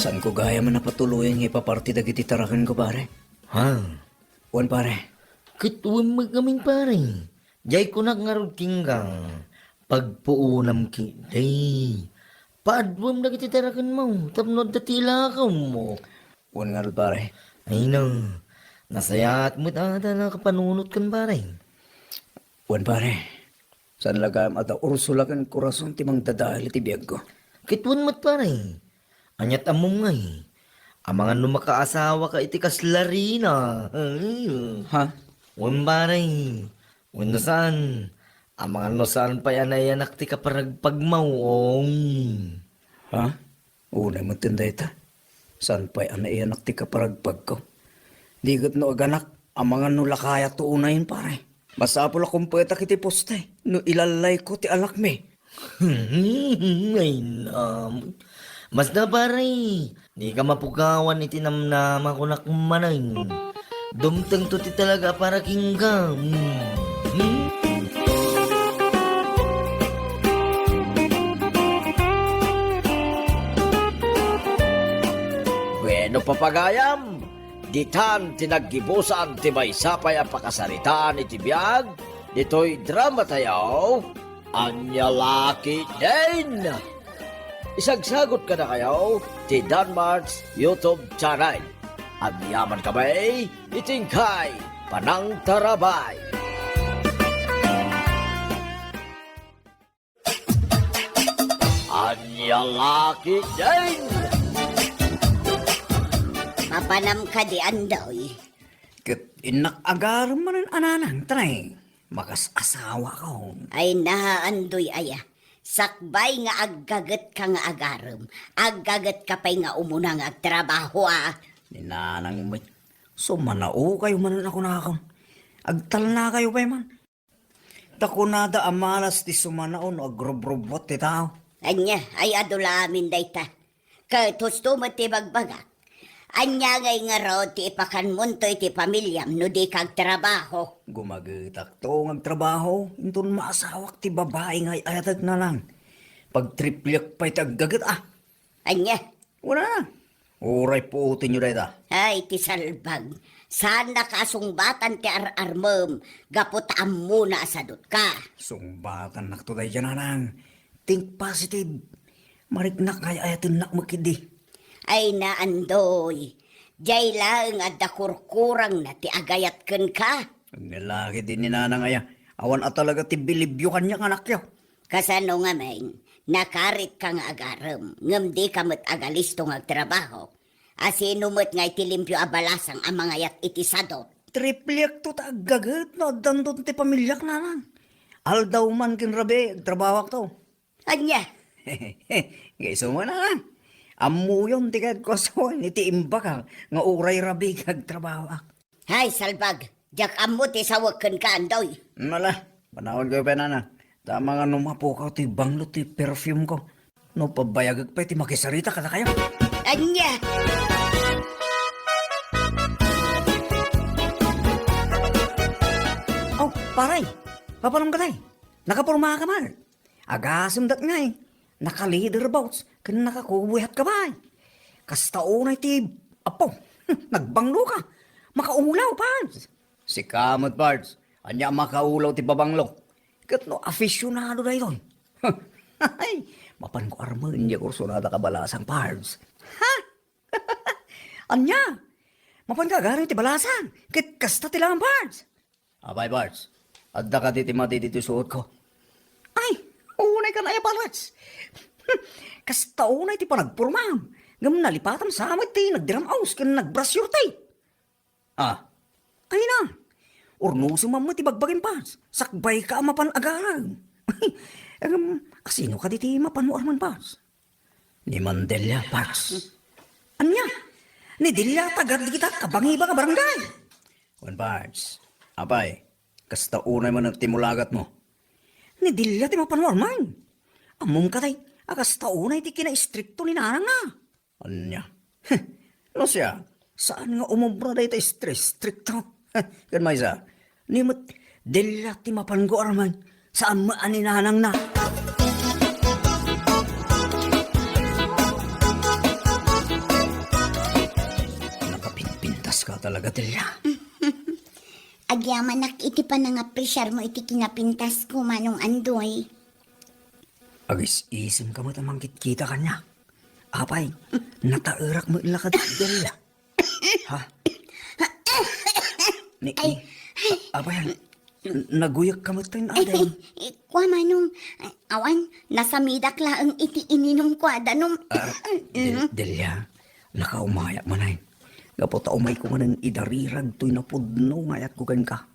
Saanko gayam a napatuloyan nga ipaparti dagiti tarakenko, pare. Ha? Wen, pare. Ket wen met ngamin, pare. Diay kunak ngarud kenka, pagpuonam ketdi. Paaduem dagiti tarakenmo tapno adda ti ilakawmo. Wen ngarud, pare. Ay na, nasayaat met a ta nakapanunotkan, pare. Wen, pare. Saan la gayam a da Ursula ken Corazon ti mangdadael iti biagko. Ket wen met, pare. Aniat ammom ngay? Amangan no makaasawaka iti kasla rina. Ha? Wen, pare. Wenno saan? Amangan no saan pay a naiyanak ti kaparagpagmo, ong. Ha? Unay met dayta. Saan pay a naiyanak ti kaparagpagko? Di ket no aganak, amangan no lakayato unayen, pare. Masapul a kumpetak iti poste no ilallayko ti anakmi. Ay, nam. Basta, pare, dika mapukawan iti namnama, kunak manen. Dumtengto ti talaga a para kenka. Hmm. Hmm? Papagayam, ditan ti naggibusan ti maysa pay a pakasaritaan iti biag ditoy drama tayo, Ania La Ketdin. Isagsagut kadakayo ti Danmart's YouTube channel. Agyaman kami iti inkay panangtarabay. Ania La Ketdin. Mapanam kadi, Andoy? Ket innak agarem manen a nanang, tay makas-asawakon. Ay na, Andoy aya. Sakbay nga aggagetka nga agarem, aggagetka pay nga umuna nga agtrabaho, a. Ni nanang met, sumanaokayo manen a kunakon. Agtalnakayo pay man. Ta kunada a malas ti sumanao no agrubrubbuat ti tao. Ania, ay adu la amin dayta. Ket husto met ti bagbagak. Ania ngay ngarud ti ipakanmonto iti pamiliam no dika agtrabaho? Gumagetakto nga agtrabaho, inton maasawak ti babai nga ay-ayatek, nanang. Pagtripliek pay ti aggaget, a. Ania? Wala. Uray puotenyo dayta. Ay, ti salbag. Saannaka a sungbatan ti ar-armem gapu ta ammona a sadutka. Sungbatannakto dayta, nanang. Think positive. Mariknak nga ay-ayatennak met ketdi. Ay na, Andoy. Diay laeng adda kurkurangna ti agayat kenka. Ania la ketdi ni nanang aya. Awan a talaga ti bilibyo kaniak, anakyo. Kasano ngamin? Nakaritka nga agarem, ngem dika met agalisto nga agtrabaho. A sino met nga iti limpio a balasang a mangayat iti sadut? Tripliekto ta aggaget no addanto ti pamiliak, nanang. Aldaw man ken rabii, agtrabahoakto. Ania? Nga isu man, nanang. Ammoyon ti kayatko a sawen iti imbagak nga uray rabii agtrabahoak. Hay, salbag! Diak ammo ti sawek kenka, Andoy. Ala, panawankayo pay, nanang. Ta amangan no mapukaw ti banglo ti perfume ko. No pabayagek pay ti makisarita kadakayo. Ania? Oh, pare! Papanam ka, tay? Nakaporma ka man? Agasem dat ngay, naka-leather boots ken nakakubuy hat ka pay. Kasta unay ti, apo, nagbanglo ka. Makaulaw, Pards. Sika met, Pards. Ania a makaulaw ti pabanglo? Ket no afisyonado daytoy. Ay, mapanko armen diay kursunada a balasang, Pards. Ha? Ania? Mapanka agarem ti balasang? Ket kasta ti laeng, Pards. Apay, Pards, adda kadi ti madi ditoy suotko? Ay, unay kan aya, Pards. Kasta unay ti panagpormam. Ngem nalipatam sa met ti nagdiram-aws ken nagbrasyor ti. Ah. Ay na. Urnosem man met ti bagbagim, Pards. Sakbay ka a mapan agarem. Ngem, asino kadi ti mapanmo armen, Pards? Ni Mandelia, Pards. Ania? Ni Delia, taga dita kabangibang a barangay. Wen, Pards. Apay, kasta unay man ti mulagatmo. Ni Delia ti mapanwarman. Ammom kadi, a kasta unay ti kinaistrikto ni nanangna. Ania? No siak, saan nga umobra dayta istri-, istrikto. Ken maysa, ni met Delia ti mapanko armen, saan met a ni nanangna. Nakapinpintas ka talaga, Delia. Agyamanak iti panangapresiarmo iti kinapintasko, Manong Andoy. Agis-isem ka met a mangkitkita kaniak. Apay, nataerak met la kadi, Delia. Ha? Ni, ay, ni, a-, apay, n-, naguyek ka met, Adeng. Ay, kua, Manong, awan, nasamidak laeng iti ininumko a danum. Ah, Del-, Delia, nakaumayak manen. Gapu ta umayko manen idarirag toy napudno nga ayatko kenka.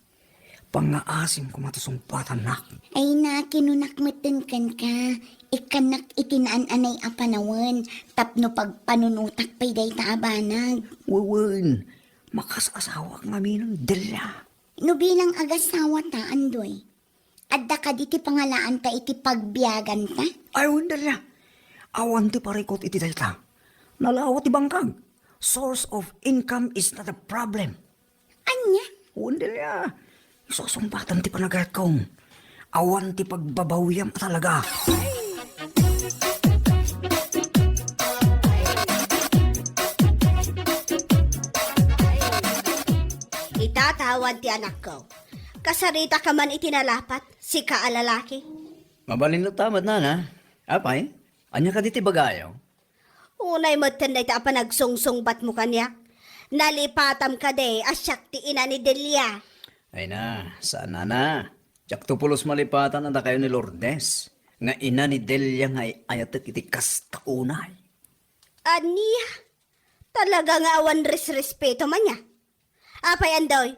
Pangngaasim koma ti sungbatannak. Ay na, kinunak metten kenka, ikkannak iti naan-anay a panawen tapno pagpanunotak pay dayta a banag. Wen, makas-asawak ngaminen, Delia. No bilang agasawata, Andoy, adda kadi ti pangalaanta iti pagbiaganta? Ay, wen, Delia. Awan ti parikut iti dayta. Nalawa ti bangkag. Source of income is not a problem. Ania? Wen, Delia. Isu a sungbatan ti panagayatko. Awan ti pagbabawiam a talaga. Wan ti anakko. Kasarita ka man iti nalapat, sika a lalaki. Mabalin latta met, nana. Apay, ania kadi ti bagayo? Unay metten dayta a panagsungsungbatmo kaniak. Nalipatam kadi a siak ti ina ni Delia. Ay na, saan, nana. Diakto pulos malipatan a dakayo ni Lourdes, nga ina ni Delia nga ay-ayatek iti kasta unay. Ania? Talaga nga awan resrespeto man nia. Apay, Andoy,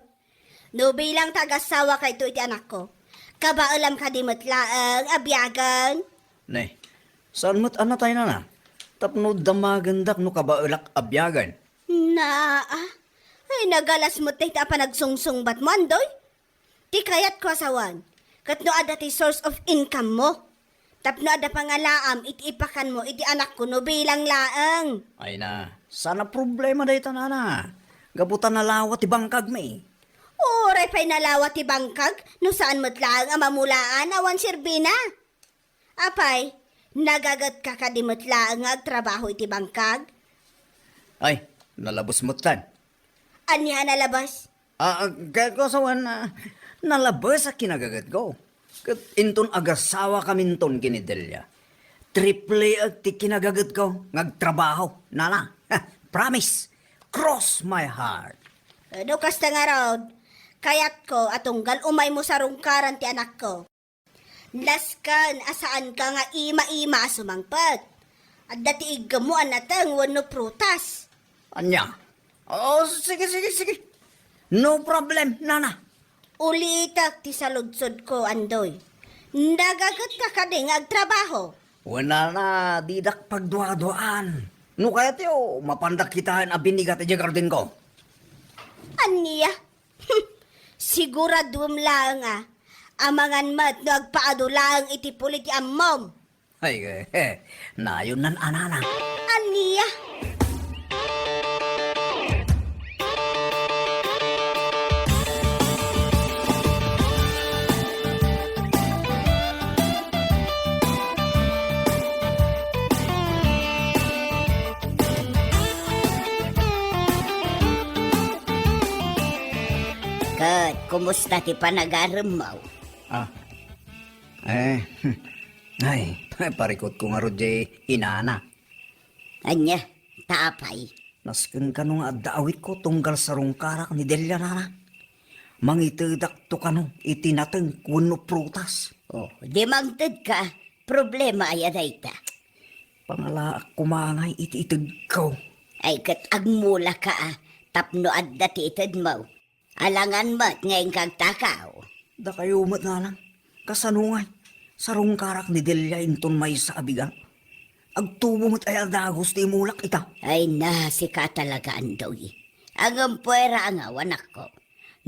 no bilang ta agassawa kayto iti anakko, kabaelam kadi met laeng a biagen? Ne, saan met a natay, nana? Tapno damagendak no kabaelak a biagen. Naa, ay nagalas met dayta a panagsungsungbatmo, Andoy. Ti kayatko a sawen, ket no adda ti source of income mo, tapno adda pangalaam iti ipakanmo iti anakko no bilang laeng. Ay na, saan a problema dayta, nana. Gapu ta nalawa ti bangkagmi. Uray pay nalawa ti bangkag, no saan met laeng a mamulaan awan serbina. Apay, nagagetka kadi met laeng nga agtrabaho iti bangkag? Ay, nalabes metten. Ania a nalabes? Ah, ah, kayatko a sawen, ah, nalabes a kinagagetko. Ket inton agassawakaminton ken ni Delia, triple ti kinagagetko nga agtrabaho, nana. Promise. Cross my heart. Eh, no kasta ngarud, kayatko a tunggal umaymo sarungkaran ti anakko. Nasken a saanka nga ima-ima a sumangpet. Adda ti iggemmo a nateng wenno prutas. Ania? Oh, sige, sige, sige. No problem, nana. Ulitek ti saludsodko, Andoy. Nagagetka kadi nga agtrabaho? Wen, nana, didak pagduaduaan. No kayatyo, mapandak kitaen a binigat idiay gardenko. Ania? Siguraduem laeng a, amangan met no agpaadu laeng iti puli ti ammom. Ay, eh, eh, nayon nan anana. Ania? Ket kumusta ti panagaremmo? Ah. Eh, ay, parikutko ngarud diay inana. Ania, ta apay? Nasken kano nga adda awitko tunggal sarungkarak ni Delia, nana. Mangitedakto kano iti nateng wenno prutas. Oh, di mangtedka. Problema aya dayta? Pangalaak koma ngay iti itedko. Ay, ket agmulaka a, tapno adda ti itedmo. Alangan met nga inka agtakaw. Dakayo met, nanang. Kasano ngay? Sarungkarak ni Delia inton maysa a bigat. Agtubo met aya a dagus ti imulak ita. Ay na, sika talaga, Andoy. Ngem puera a ngaw, anakko.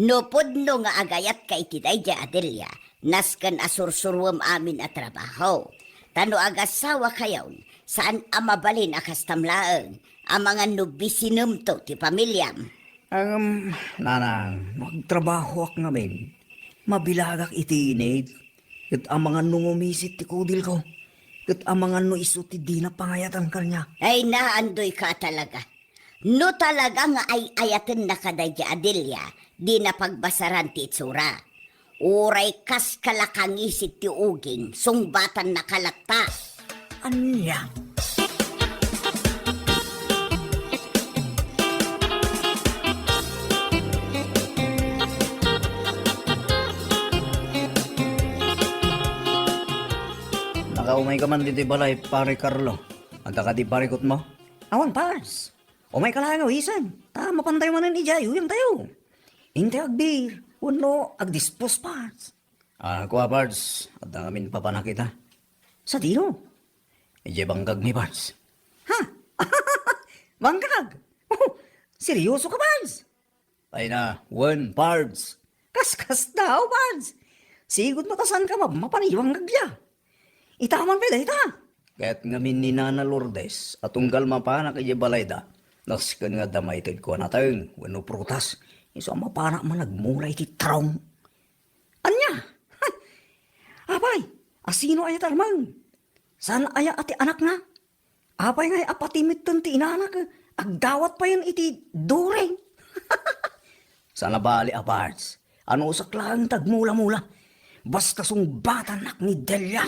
No pudno nga agayatka iti daydiay a Delia, nasken a sursuruem amin a trabaho. Ta no agassawakayon, saan a mabalin a kastam laeng, amangan no bisinemto ti pamiliam. Ngem, nanang, no agtrabahoak ngamin, mabilagak iti init, ket amangan no ngumisit ti kudilko, ket amangan no isu ti dina pangayatan kaniak. Ay, naandoyka talaga. No talaga nga ay-ayatennaka daydiay a Delia, dina pagbasaran ti itsura. Uray kas kalakangisit ti uging, sungbatannaka latta. Ania? Nakaumayka man ditoy balay, Pare Carlo. Adda kadi parikutmo? Awan, Pars. Umayka laeng a wisen, ta mapantayo manen idiay uyangtayo. Intayo agbir, wenno agdispos, Pars. Ah, kua, Pars, adda ngamin papanak ita. Sadino? Idiay bangkagmi, Pars. Ha? Bangkag? Oh, seryosoka, Pars? Ay na, wen, Pars. Kaskasdaaw, Pars. Sigud no ta saanka mapmapan idiay bangkagda. Ita man pay dayta. Kayat ngamin ni Nana Lourdes a tunggal mapanak idiay balayda, nasken nga adda maitedko a nateng wenno prutas, isu a mapanak man agmula iti tarong. Ania? Apay, a sino aya tarmeng? Saan aya a ti anakna? Apay ngay a pati metten ti inana ket agdawat payen iti during? Saan a bali a, Bards. Anusak laeng ti agmula-mula. Basta sungbatannak ni Delia.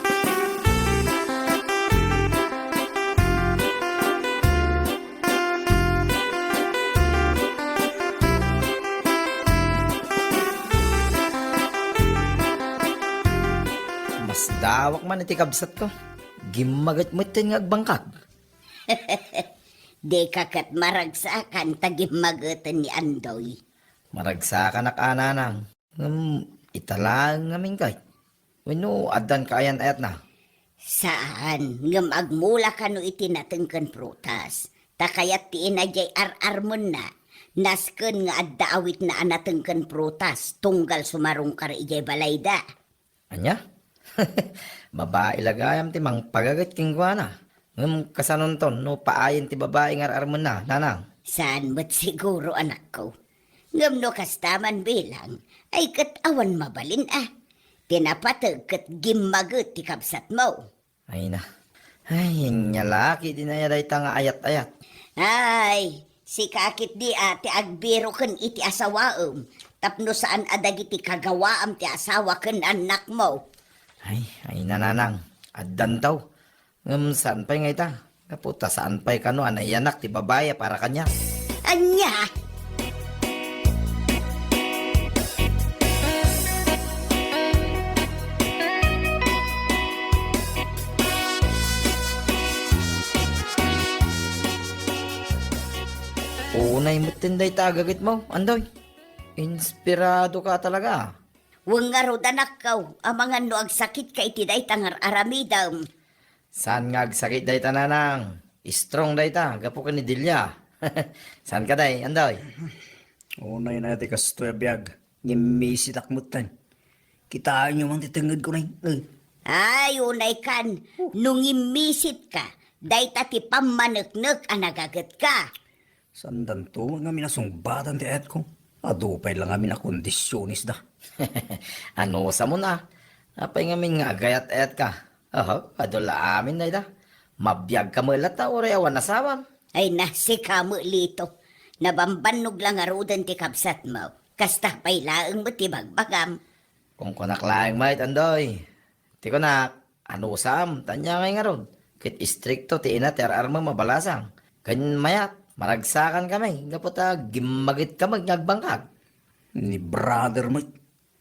Masdawak man iti kabsatko. Gimmaget metten nga agbangkag. Dika ket maragsakan ta gimmageten ni Andoy. Maragsakanak a, nanang. Ngem ita laeng ngamin kay. Wenno addan kaayan-ayatna? Saan, ngem agmula kano iti nateng ken prutas. Ta kayat ti ina diay ar-armenna. Nasken nga adda awitna a nateng ken prutas, tunggal sumarungkar idiay balayda. Ania? Babai la gayam ti mangpagaget kenkuana. Ngem kasanonton no paayen ti babai nga ar-armenna, nanang? Saan met siguro, anakko. Ngem no kasta man bilang, ay ket awan mabalin a. Ti napateg ket gimmaget ti kabsatmo. Ay na. Ay, ania la ketdi aya dayta nga ayat-ayat. Ay, sika ketdi a ti agbiroken iti asawaem, tapno saan a dagiti kagawaam ti asawa ken annakmo. Ay, ay, nanang, addanto. Ngem saan pay nga ita? Gapu ta saan pay kano a naiyanak ti babai a para kaniak. Ania? Unay metten dayta a gagetmo, Andoy. Inspirado ka talaga. Wen ngarud, anakko, amangan no agsakitka iti dayta nga ar-aramidem. Saan nga agsakit dayta, nanang? Strong dayta, gapu ken ni Delia. Saan kadi, Andoy? Unay na ti kastoy a biag. Ngimmisit ak metten. Kitaenyo man ti tengngedko, nay. Eh. Ay, unay kan, no ngimmisit ka, dayta ti pammaneknek a nagagetka. Saandanto ngamin a sungbatan ti ayatko. Adu pay la ngamin a kondisionesda. Anusamon a? Apay ngamin nga agayat-ayatka? Oho, adu la amin dayta. Mabiagka met latta uray awan asawam. Ay na, sika met, Lito. Nabambannog la ngaruden ti kabsatmo. Kasta pay laeng met ti bagbagam. Kunkunak laeng met, Andoy. Ti kunak, anusam, ta ania ngay ngarud? Ket istrikto ti ina ti ar-armem a balasang. Ken mayat, maragsakankami, gapu ta gimmagetka met nga agbangkag. Ni brother met,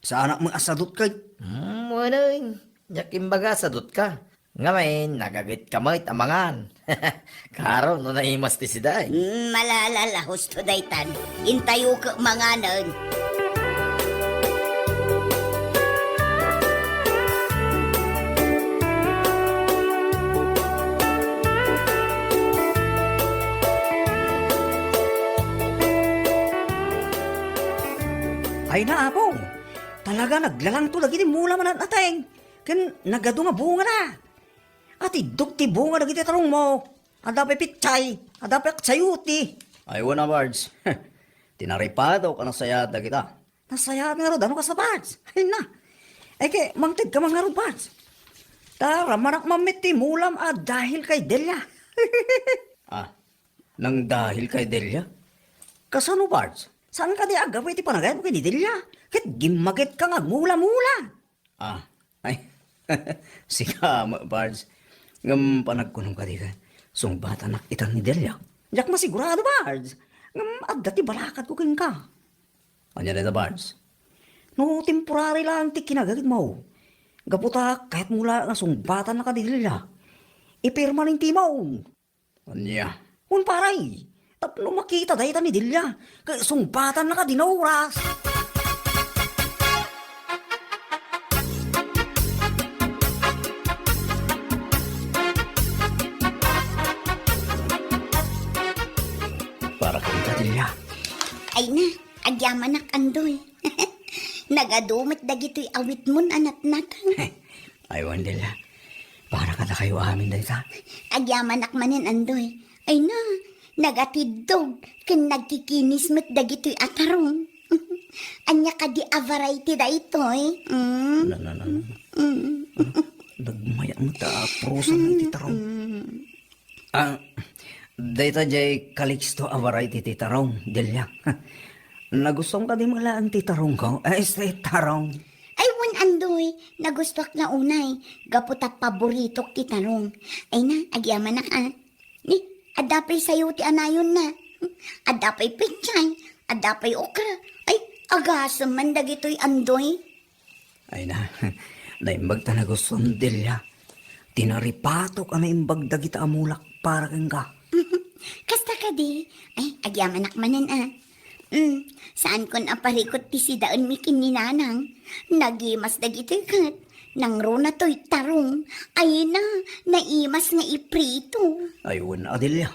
saanak met a sadut kay? Hmm, wen, diak imbaga a sadutka. Ngamin, nagagetka met a mangan. Karo no naimas ti sida, eh. Mm, malala la, husto daytan. Intayo ket manganen. Ay na, Apo. Talaga naglalangto dagiti mula manat-ateng. Ken nagadu nga bungana. Atiddog ti bunga dagiti tarongmo. Adda pay pitsay, adda pay aksayuti. Ay, wen a, Bards. Ti naripadok a nasayaat dagita. Nasayaat ngarud, ano kasta, Bards? Ay na. Ay, ket mangted ka man ngarud, Bards. Ta ramanak man met ti mulam a dahil kay Delia. Ah, nang dahil kay Delia? Kasano, Bards? Saan kadi a aggapu iti panagayatmo ken ni Delia? Ket gimmagetka nga agmula-mula. Ah, ay, sika met, Bards. Ngem panagkunom kadi ket sungbatanak ita ni Delia? Diak masigurado, Bards. Ngem adda ti balakadko kenka. Ania dayta, Bards? No temporary laeng ti kinagagetmo, gapu ta kayatmo la nga sungbatannaka ni Delia, ipirmanentimo. Ania? Wen, pare, tapno makita dayta ni Delia, ket sungbatannaka dina oras. Para kenka, Delia. Ay na, agyamanak, Andoy. Nagadu met dagitoy awitmon a natnatang. Ay, wen, Delia. Para kadakayo amin dayta. Agyamanak manen, Andoy. Ay na, nagatiddog ken nagkikinis met dagitoy a tarong. Ania kadi a variety daytoy? Mm. Na, na, na, na. Mm. Nagmaya met a prosa na iti tarong. Mm. Ah, dayta diay Calixto a variety ti tarong, Delia. Nagustuam kadi met laeng ti tarongko? Ay, say tarong. Ay, wen, Andoy, nagustuak la unay, gapu ta paboritok ti tarong. Ay na, agyamanak, a. Ni, adda pay sayo ti anayonna. Adda pay pechay, adda pay okra. Ay, agasem man dagitoy, Andoy. Ay na, naimbag ta nagustuam, Delia. Tinaripatok a naimbag dagita a mulak para kenka. Kasta kadi? Ay, agyamanak manen, a. Mm, saankon a parikut ti sidaenmi ken ni Nanang. Nagimas dagitoy ket nangruna toy tarong. Ay na, naimas nga iprito. Ay, wen, a, Delia.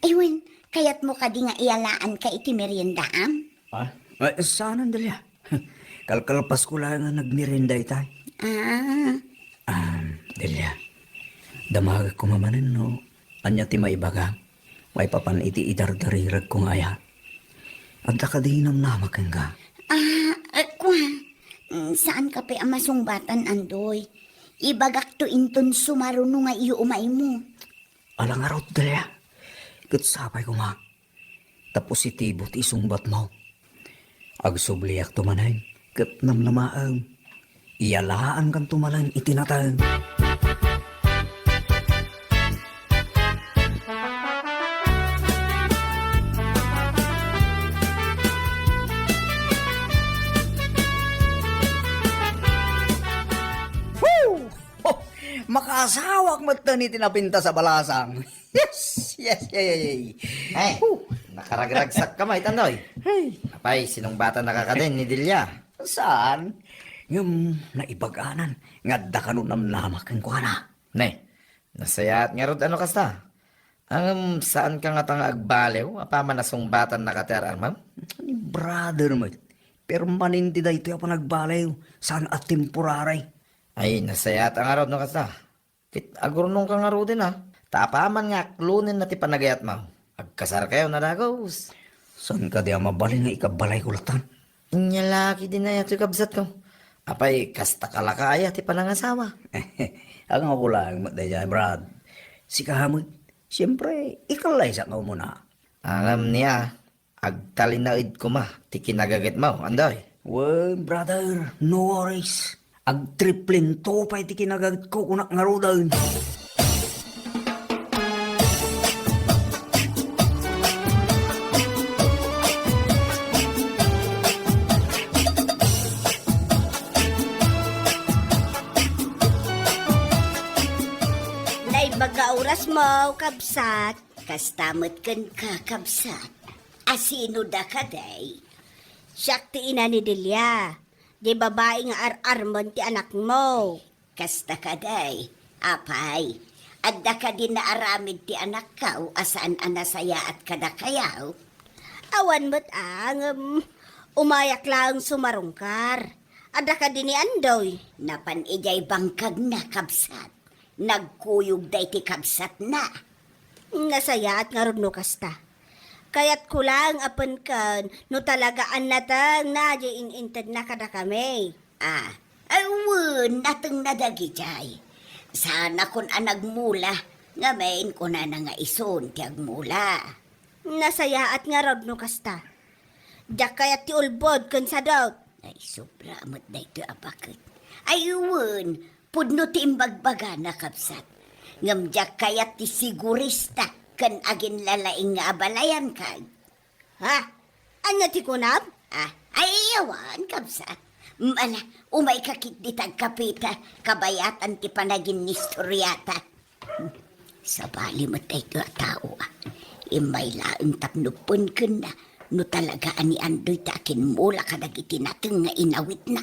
Ay, wen, kayatmo kadi nga iyalaanka iti meriendaam? Ah? Ay, saanen, Delia. Kalkalpasko laeng a nagmerienda itay. Ah. Ah, Delia, damagek koma manen no ania ti maibagam maipapan iti idardariragko nga aya. Adda kadi namnamak kenka? Ah, eh, kua. Mm, saanka pay a masungbatan, Andoy. Ibagakto inton sumaruno nga iumaymo. Ala ngarud, Delia. Ket sapay koma ta positibo ti isungbatmo. Agsubliakto manen ket namnamaem. Iyalaankanto manen iti nateng. Woo! Oh, makaasawak metten iti napintas a balasang. Yes, yes, yes, yes, yes. Ay, Woo! Nakaragragsakka met, Andoy. Ay. Apay, sinungbatannaka kadin ni Delia? Saan? Ngem naibaganan nga adda kano namnamak kenkuana. Ne, nasayaat ngarud a no kasta. Ngem saanka ngata nga agbaliw apaman a sungbatannaka ti ar-armem? Ni brother met, permanente daytoy a panagbaliw, saan a temporary. Ay, nasayaat ngarud no kasta. Ket agurnongka ngaruden a, ta apaman nga aklonenna ti panagayatmo, agkasarkayo a dagus. Saan kadi a mabalin nga ikabalayko latta? Ania la ketdin aya toy, kabsatko? Apay, kastaka la kaya ti panangasawa? Angayko laeng met daydiay, Brad. Sika met, siempre, ikalaysak nga umuna. Ngem nia, agtalinaed koma ti kinagagetmo, Andoy. Wen, brother, no worries. Agtriplento pay ti kinagatko, kunak ngaruden. Naimbag nga orasmo, kabsat. Kasta met kenka, kabsat. Asino da kadi? Siak ti ina ni Delia, di babai nga ar-armen ti anakmo. Kasta kadi, apay, adda kadi naaramid ti anakko a saan a nasayaat kadakayo? Awan met a, ngem umayak laeng sumarungkar. Adda kadi ni Andoy? Napan idiay bangkagna, kabsat. Nagkuyog daytoy kabsatna. Nasayaat ngarud no kasta. Kayatko laeng a penken no talaga a natengna diay in-intedna kadakami. Ah, ay wen, natengna dagidiay. Saanakon a nagmula, ngamin kunana nga isun ti agmula. Nasayaat ngarud no kasta. Diak kayat ti ulbod ken sadut. Ay, sobra met daytoy a baket. Ay, wen, pudno ti imbagbagana, kabsat. Ngem diak kayat ti sigurista ken aginlalaing nga abalayan, kay. Ha? Ania ti kunam? Ah, ay, awan, kabsat. Mala, umayka ketdi ta agkapita, kabayatan ti panaginnistoriata. Sabali met daytoy a tao, a. Immay laeng tapno penkenna no talaga a ni Andoy ti akimmula kadagiti nateng nga inawitna.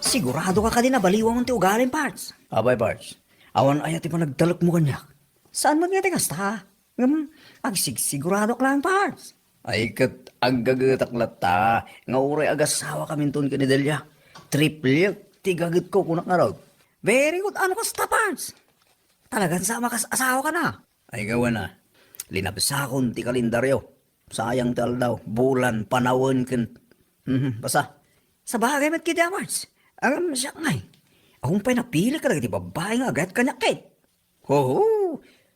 Siguradoka kadi a baliwam ti ugalim, Pards? Apay, Pards. Awan aya ti panagtalekmo kaniak? Saan met nga ti kasta? Ngem, agsigsiguradoak laeng, Pards. Ay, ket aggagetak latta nga uray agasawakaminton ken ni Delia. Triplek ti gagetko, kunak ngarud. Very good, ano kasta, Pards? Talagan sa makas-asawakana. Ay, gawana. Linabsakon ti kalendaryo. Sayang ti aldaw, bulan, panawen, ken, mhm, basta. Sabagay met ketdi, Pards. Ngem, siak ngay. Awan pay napili kadagiti babbai nga agayat kaniak ket. Hoho!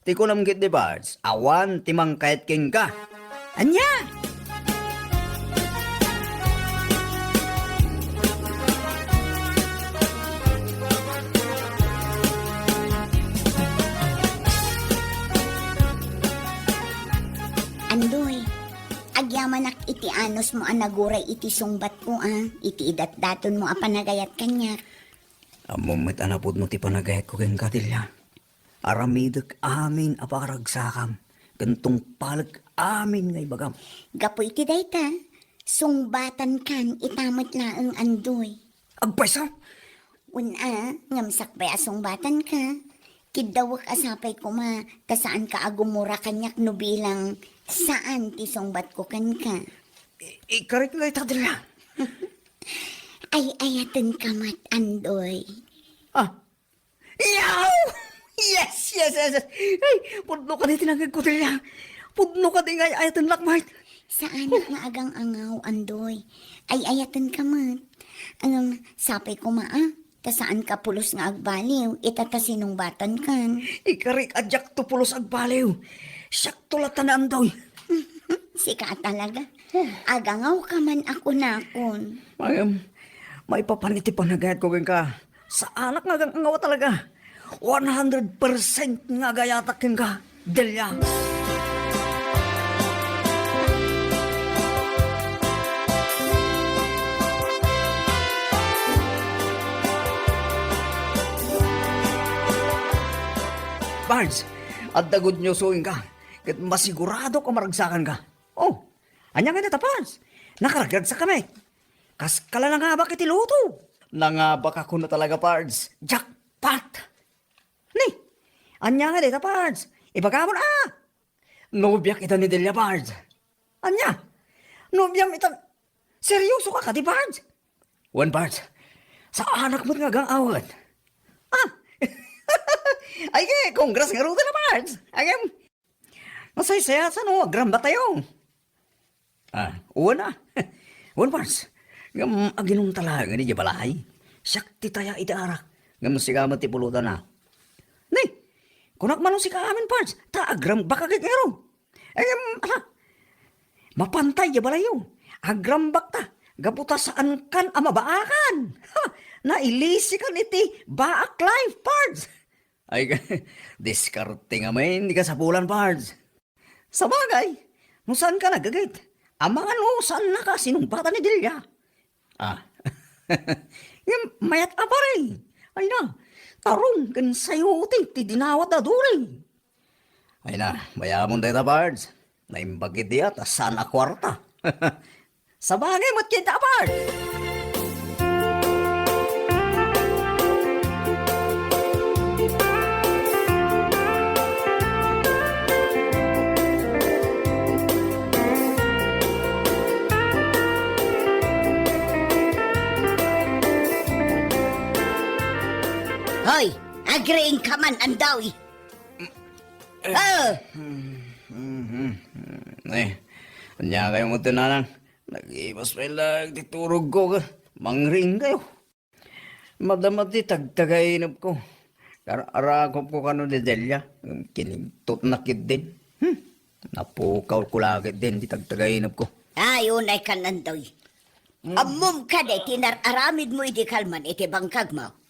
Ti kunam ketdi, Pards, awan ti mangkayat kenka. Ania? Andoy, agyamanak iti anusmo a naguray iti sungbatko, a, iti idatdatonmo a panagayat kaniak. Ammom met a napudno ti panagayatko kenka, Delia. Aramidek amin a paragsakam, ken tungpalek amin nga ibagam. Gapu iti dayta, sungbatankan ita met laeng, Andoy. Agpayso? Wen a, ngem sakbay a sungbatanka, kiddawek a sapay koma ta saanka a gumura kaniak no bilang saan ti sungbatko kenka. I-, ikarik nga ita, Delia. Ay-ayatenka met, Andoy. Ah, Yaw! Yes, yes, yes, yes. Ay, pudno kadi ti nangngegko, Delia. Pudno kadi nga ay-ayatennak met. Saanak nga agang-angaw, Andoy. Ay-ayatenka met. Ngem, sapay koma, a, ta saanka pulos nga agbaliw, ita ta sinungbatankan. Ikarik a diakto pulos agbaliw. Siakto latta ni Andoy. Sika a talaga. Agangawka man a kunakon. Ngem, maipapan iti panagayatko kenka. Saanak nga agang-angaw a talaga. One hundred percent nga agayatak kenka, Delia. Pards, adda good news kenka. Ket masiguradok a maragsakanka. Oh, ania ngay dayta, Pards? Nakaragragsakami. Kaska la nangabak iti loto. Nangabak a kuno talaga, Pards. Jackpot! Ni, ania ngay dayta, Pards? Ibagamon a! Nobiak ita ni Delia, Pards. Ania? Nobiam ita? Seryoso ka kadi, Pards? Wen, Pards. Saanak met nga agang-awet. Ah! Ay, ke, congrats ngaruden a, Pards. Ay, em, Masaysayaat no agrambaktayo. Ah, wen a. Wen, Pards. Ngem aginumta laeng idiay balay. Siak ti taya iti arak. Ngem sika met ti pulutan a. Ni, kunak man no sika amin, Pards. Ta agrambak a ket ngarud. Ngem, ala, mapanta idiay balayyo. Agrambakta. Gapu ta saankan a mabaakan. Ha! Nailisikan iti baak life, Pards. Ay, diskarte ngamin ti kasapulan, Pards. Sabagay, no saanka naggaget, amangan no saannaka a sinumbatan ni Delia. Ah. Ngem mayat a pare. Ay na, tarong ken sayote ti dinawat a duri. Ay na, bayamon dayta, Pards. Naimbag idi a ta saan a kuarta. Sabagay met ken ta, Pards. Hoy, agriingka man, Andoy. Ah! Eh, ania kayo mo, Nanang? Nag-iibas pay laeng ti turogko, ka. Mangriing kayo. Madama ti tagtagainepko. Ar-arakopko kano ni Delia. Kinigtotna ketdin. Hmm. Napukawko la ketdin ti tagtagainepko. Ay, unay kan, Andoy. Hmm. Ammom kadi ti nar-aramidmo idi kalman iti bangkagmo?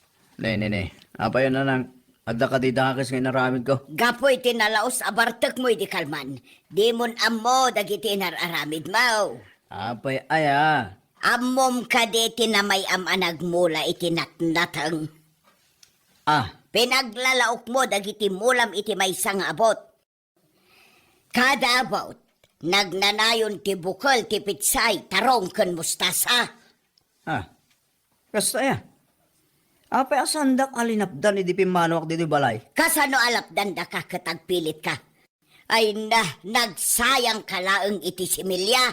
Ne, ne, ne. Apay a, Nanang, adda kadi dakes nga inaramidko? Gapu iti nalaus a bartekmo idi kalman, dimon ammo dagiti nar-aramidmo. Apay aya? Ammom kadi ti namay-am a nagmula iti natnateng? Ah. Pinaglalaokmo dagiti mulam iti maysa nga abut. Kada abut, nagnanayon ti bukel, ti pitsay, tarong ken mustasa. Ah, kasta aya? Apay a saandak a linapdan idi pimmanuak ditoy balay? Kasano a lapdandaka ket agpilitka? Ay na, nagsayangka laeng iti similya.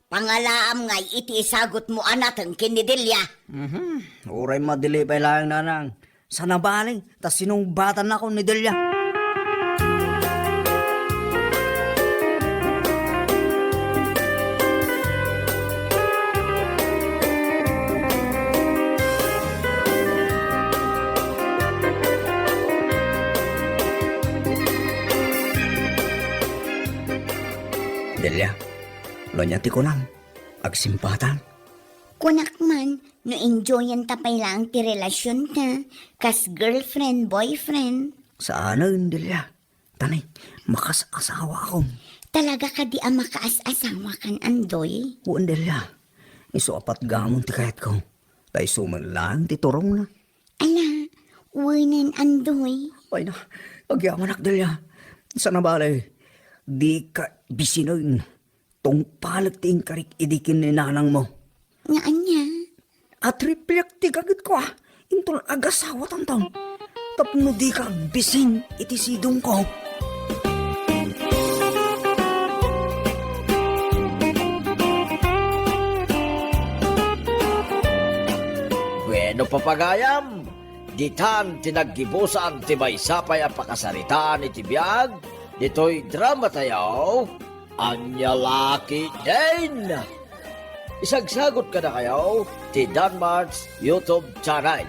Pangalaam ngay iti isagutmo a nateng ken ni Delia. Mhm. Uray madili pay laeng, Nanang. Sa nabali, ta sinungbatannakon ni Delia. Delia, no ania ti kunam, agsimpatan? Kunak man, no enjoyan ta pay laeng ti relasionta, kas girlfriend, boyfriend. Saanen, Delia. Tani, makaas-asawaakon. Talaga kadi a makaas-asawakan, Andoy? Wen, Delia. Isu a patgamon ti kayatko. Ta isu met laeng ti turongna. Ala, wenen, Andoy. Ay na, agyamanak, Delia. Sana bale, dika bisinen. Tungpalek ti inkarik idi ken ni nanangmo. Nga ania? Atripliak ti gagitko, a. Inton agasawatanto. Tapno dika agbisin iti sidongko. Bueno, papagayam, ditan ti naggibusan ti maysa pay a pakasaritaan iti biag ditoy dramatayo. Ania la ketdin? Isagsagut kadakayo ti Danmart's YouTube channel.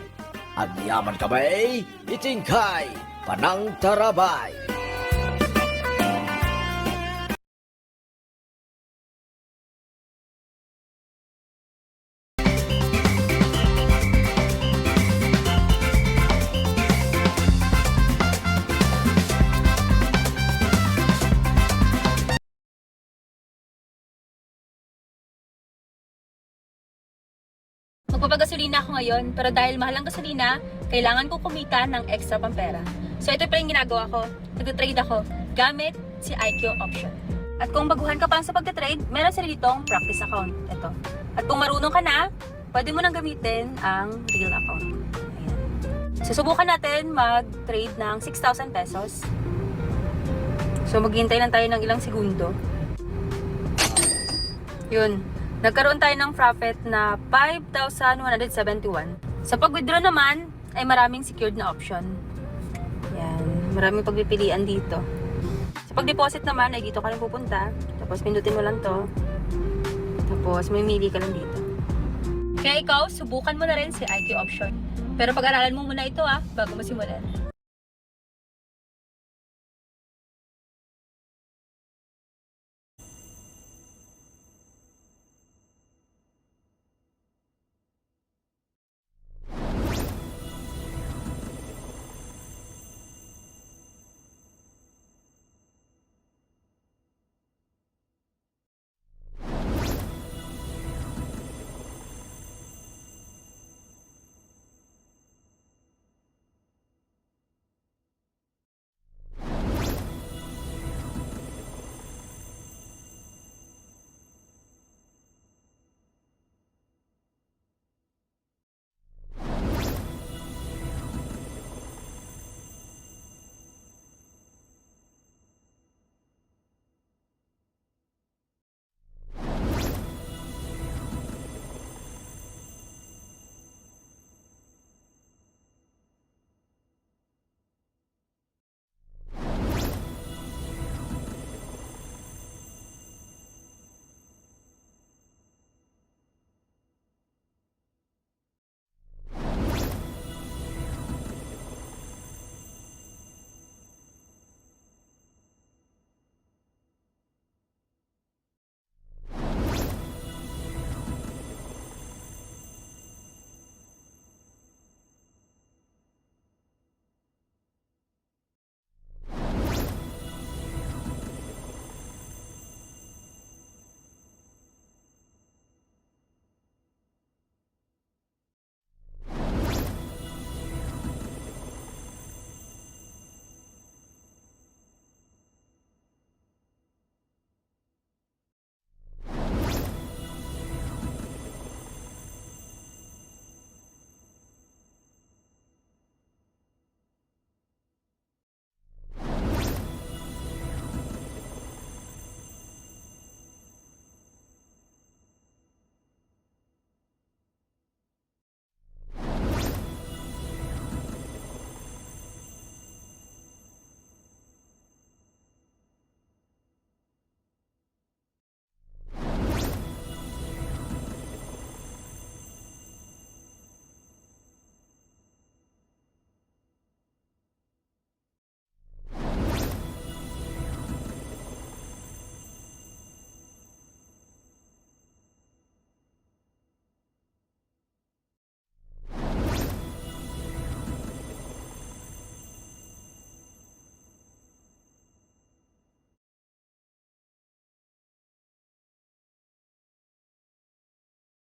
Agyaman kami iti inkay panangtarabay. Magpapagasolina ako ngayon, pero dahil mahal ang gasolina, kailangan ko kumita ng extra pampera. So, ito pala yung ginagawa ko. Nagtatrade ako gamit si I Q Option. At kung baguhan ka pa lang sa pagtatrade, meron sila ditong practice account. Ito. At kung marunong ka na, pwede mo nang gamitin ang real account. Ayan. Susubukan natin mag-trade ng six thousand pesos. So, maghihintay lang tayo ng ilang segundo. Yun. Nagkaroon tayo ng profit na five thousand one hundred seventy-one. Sa pag-withdraw naman, ay maraming secured na option. Yan. Maraming pagpipilian dito. Sa pag-deposit naman, ay dito ka lang pupunta. Tapos pindutin mo lang to. Tapos mamimili ka lang dito. Kaya ikaw, subukan mo na rin si I Q Option. Pero pag-aralan mo muna ito, ah, bago mo simulan.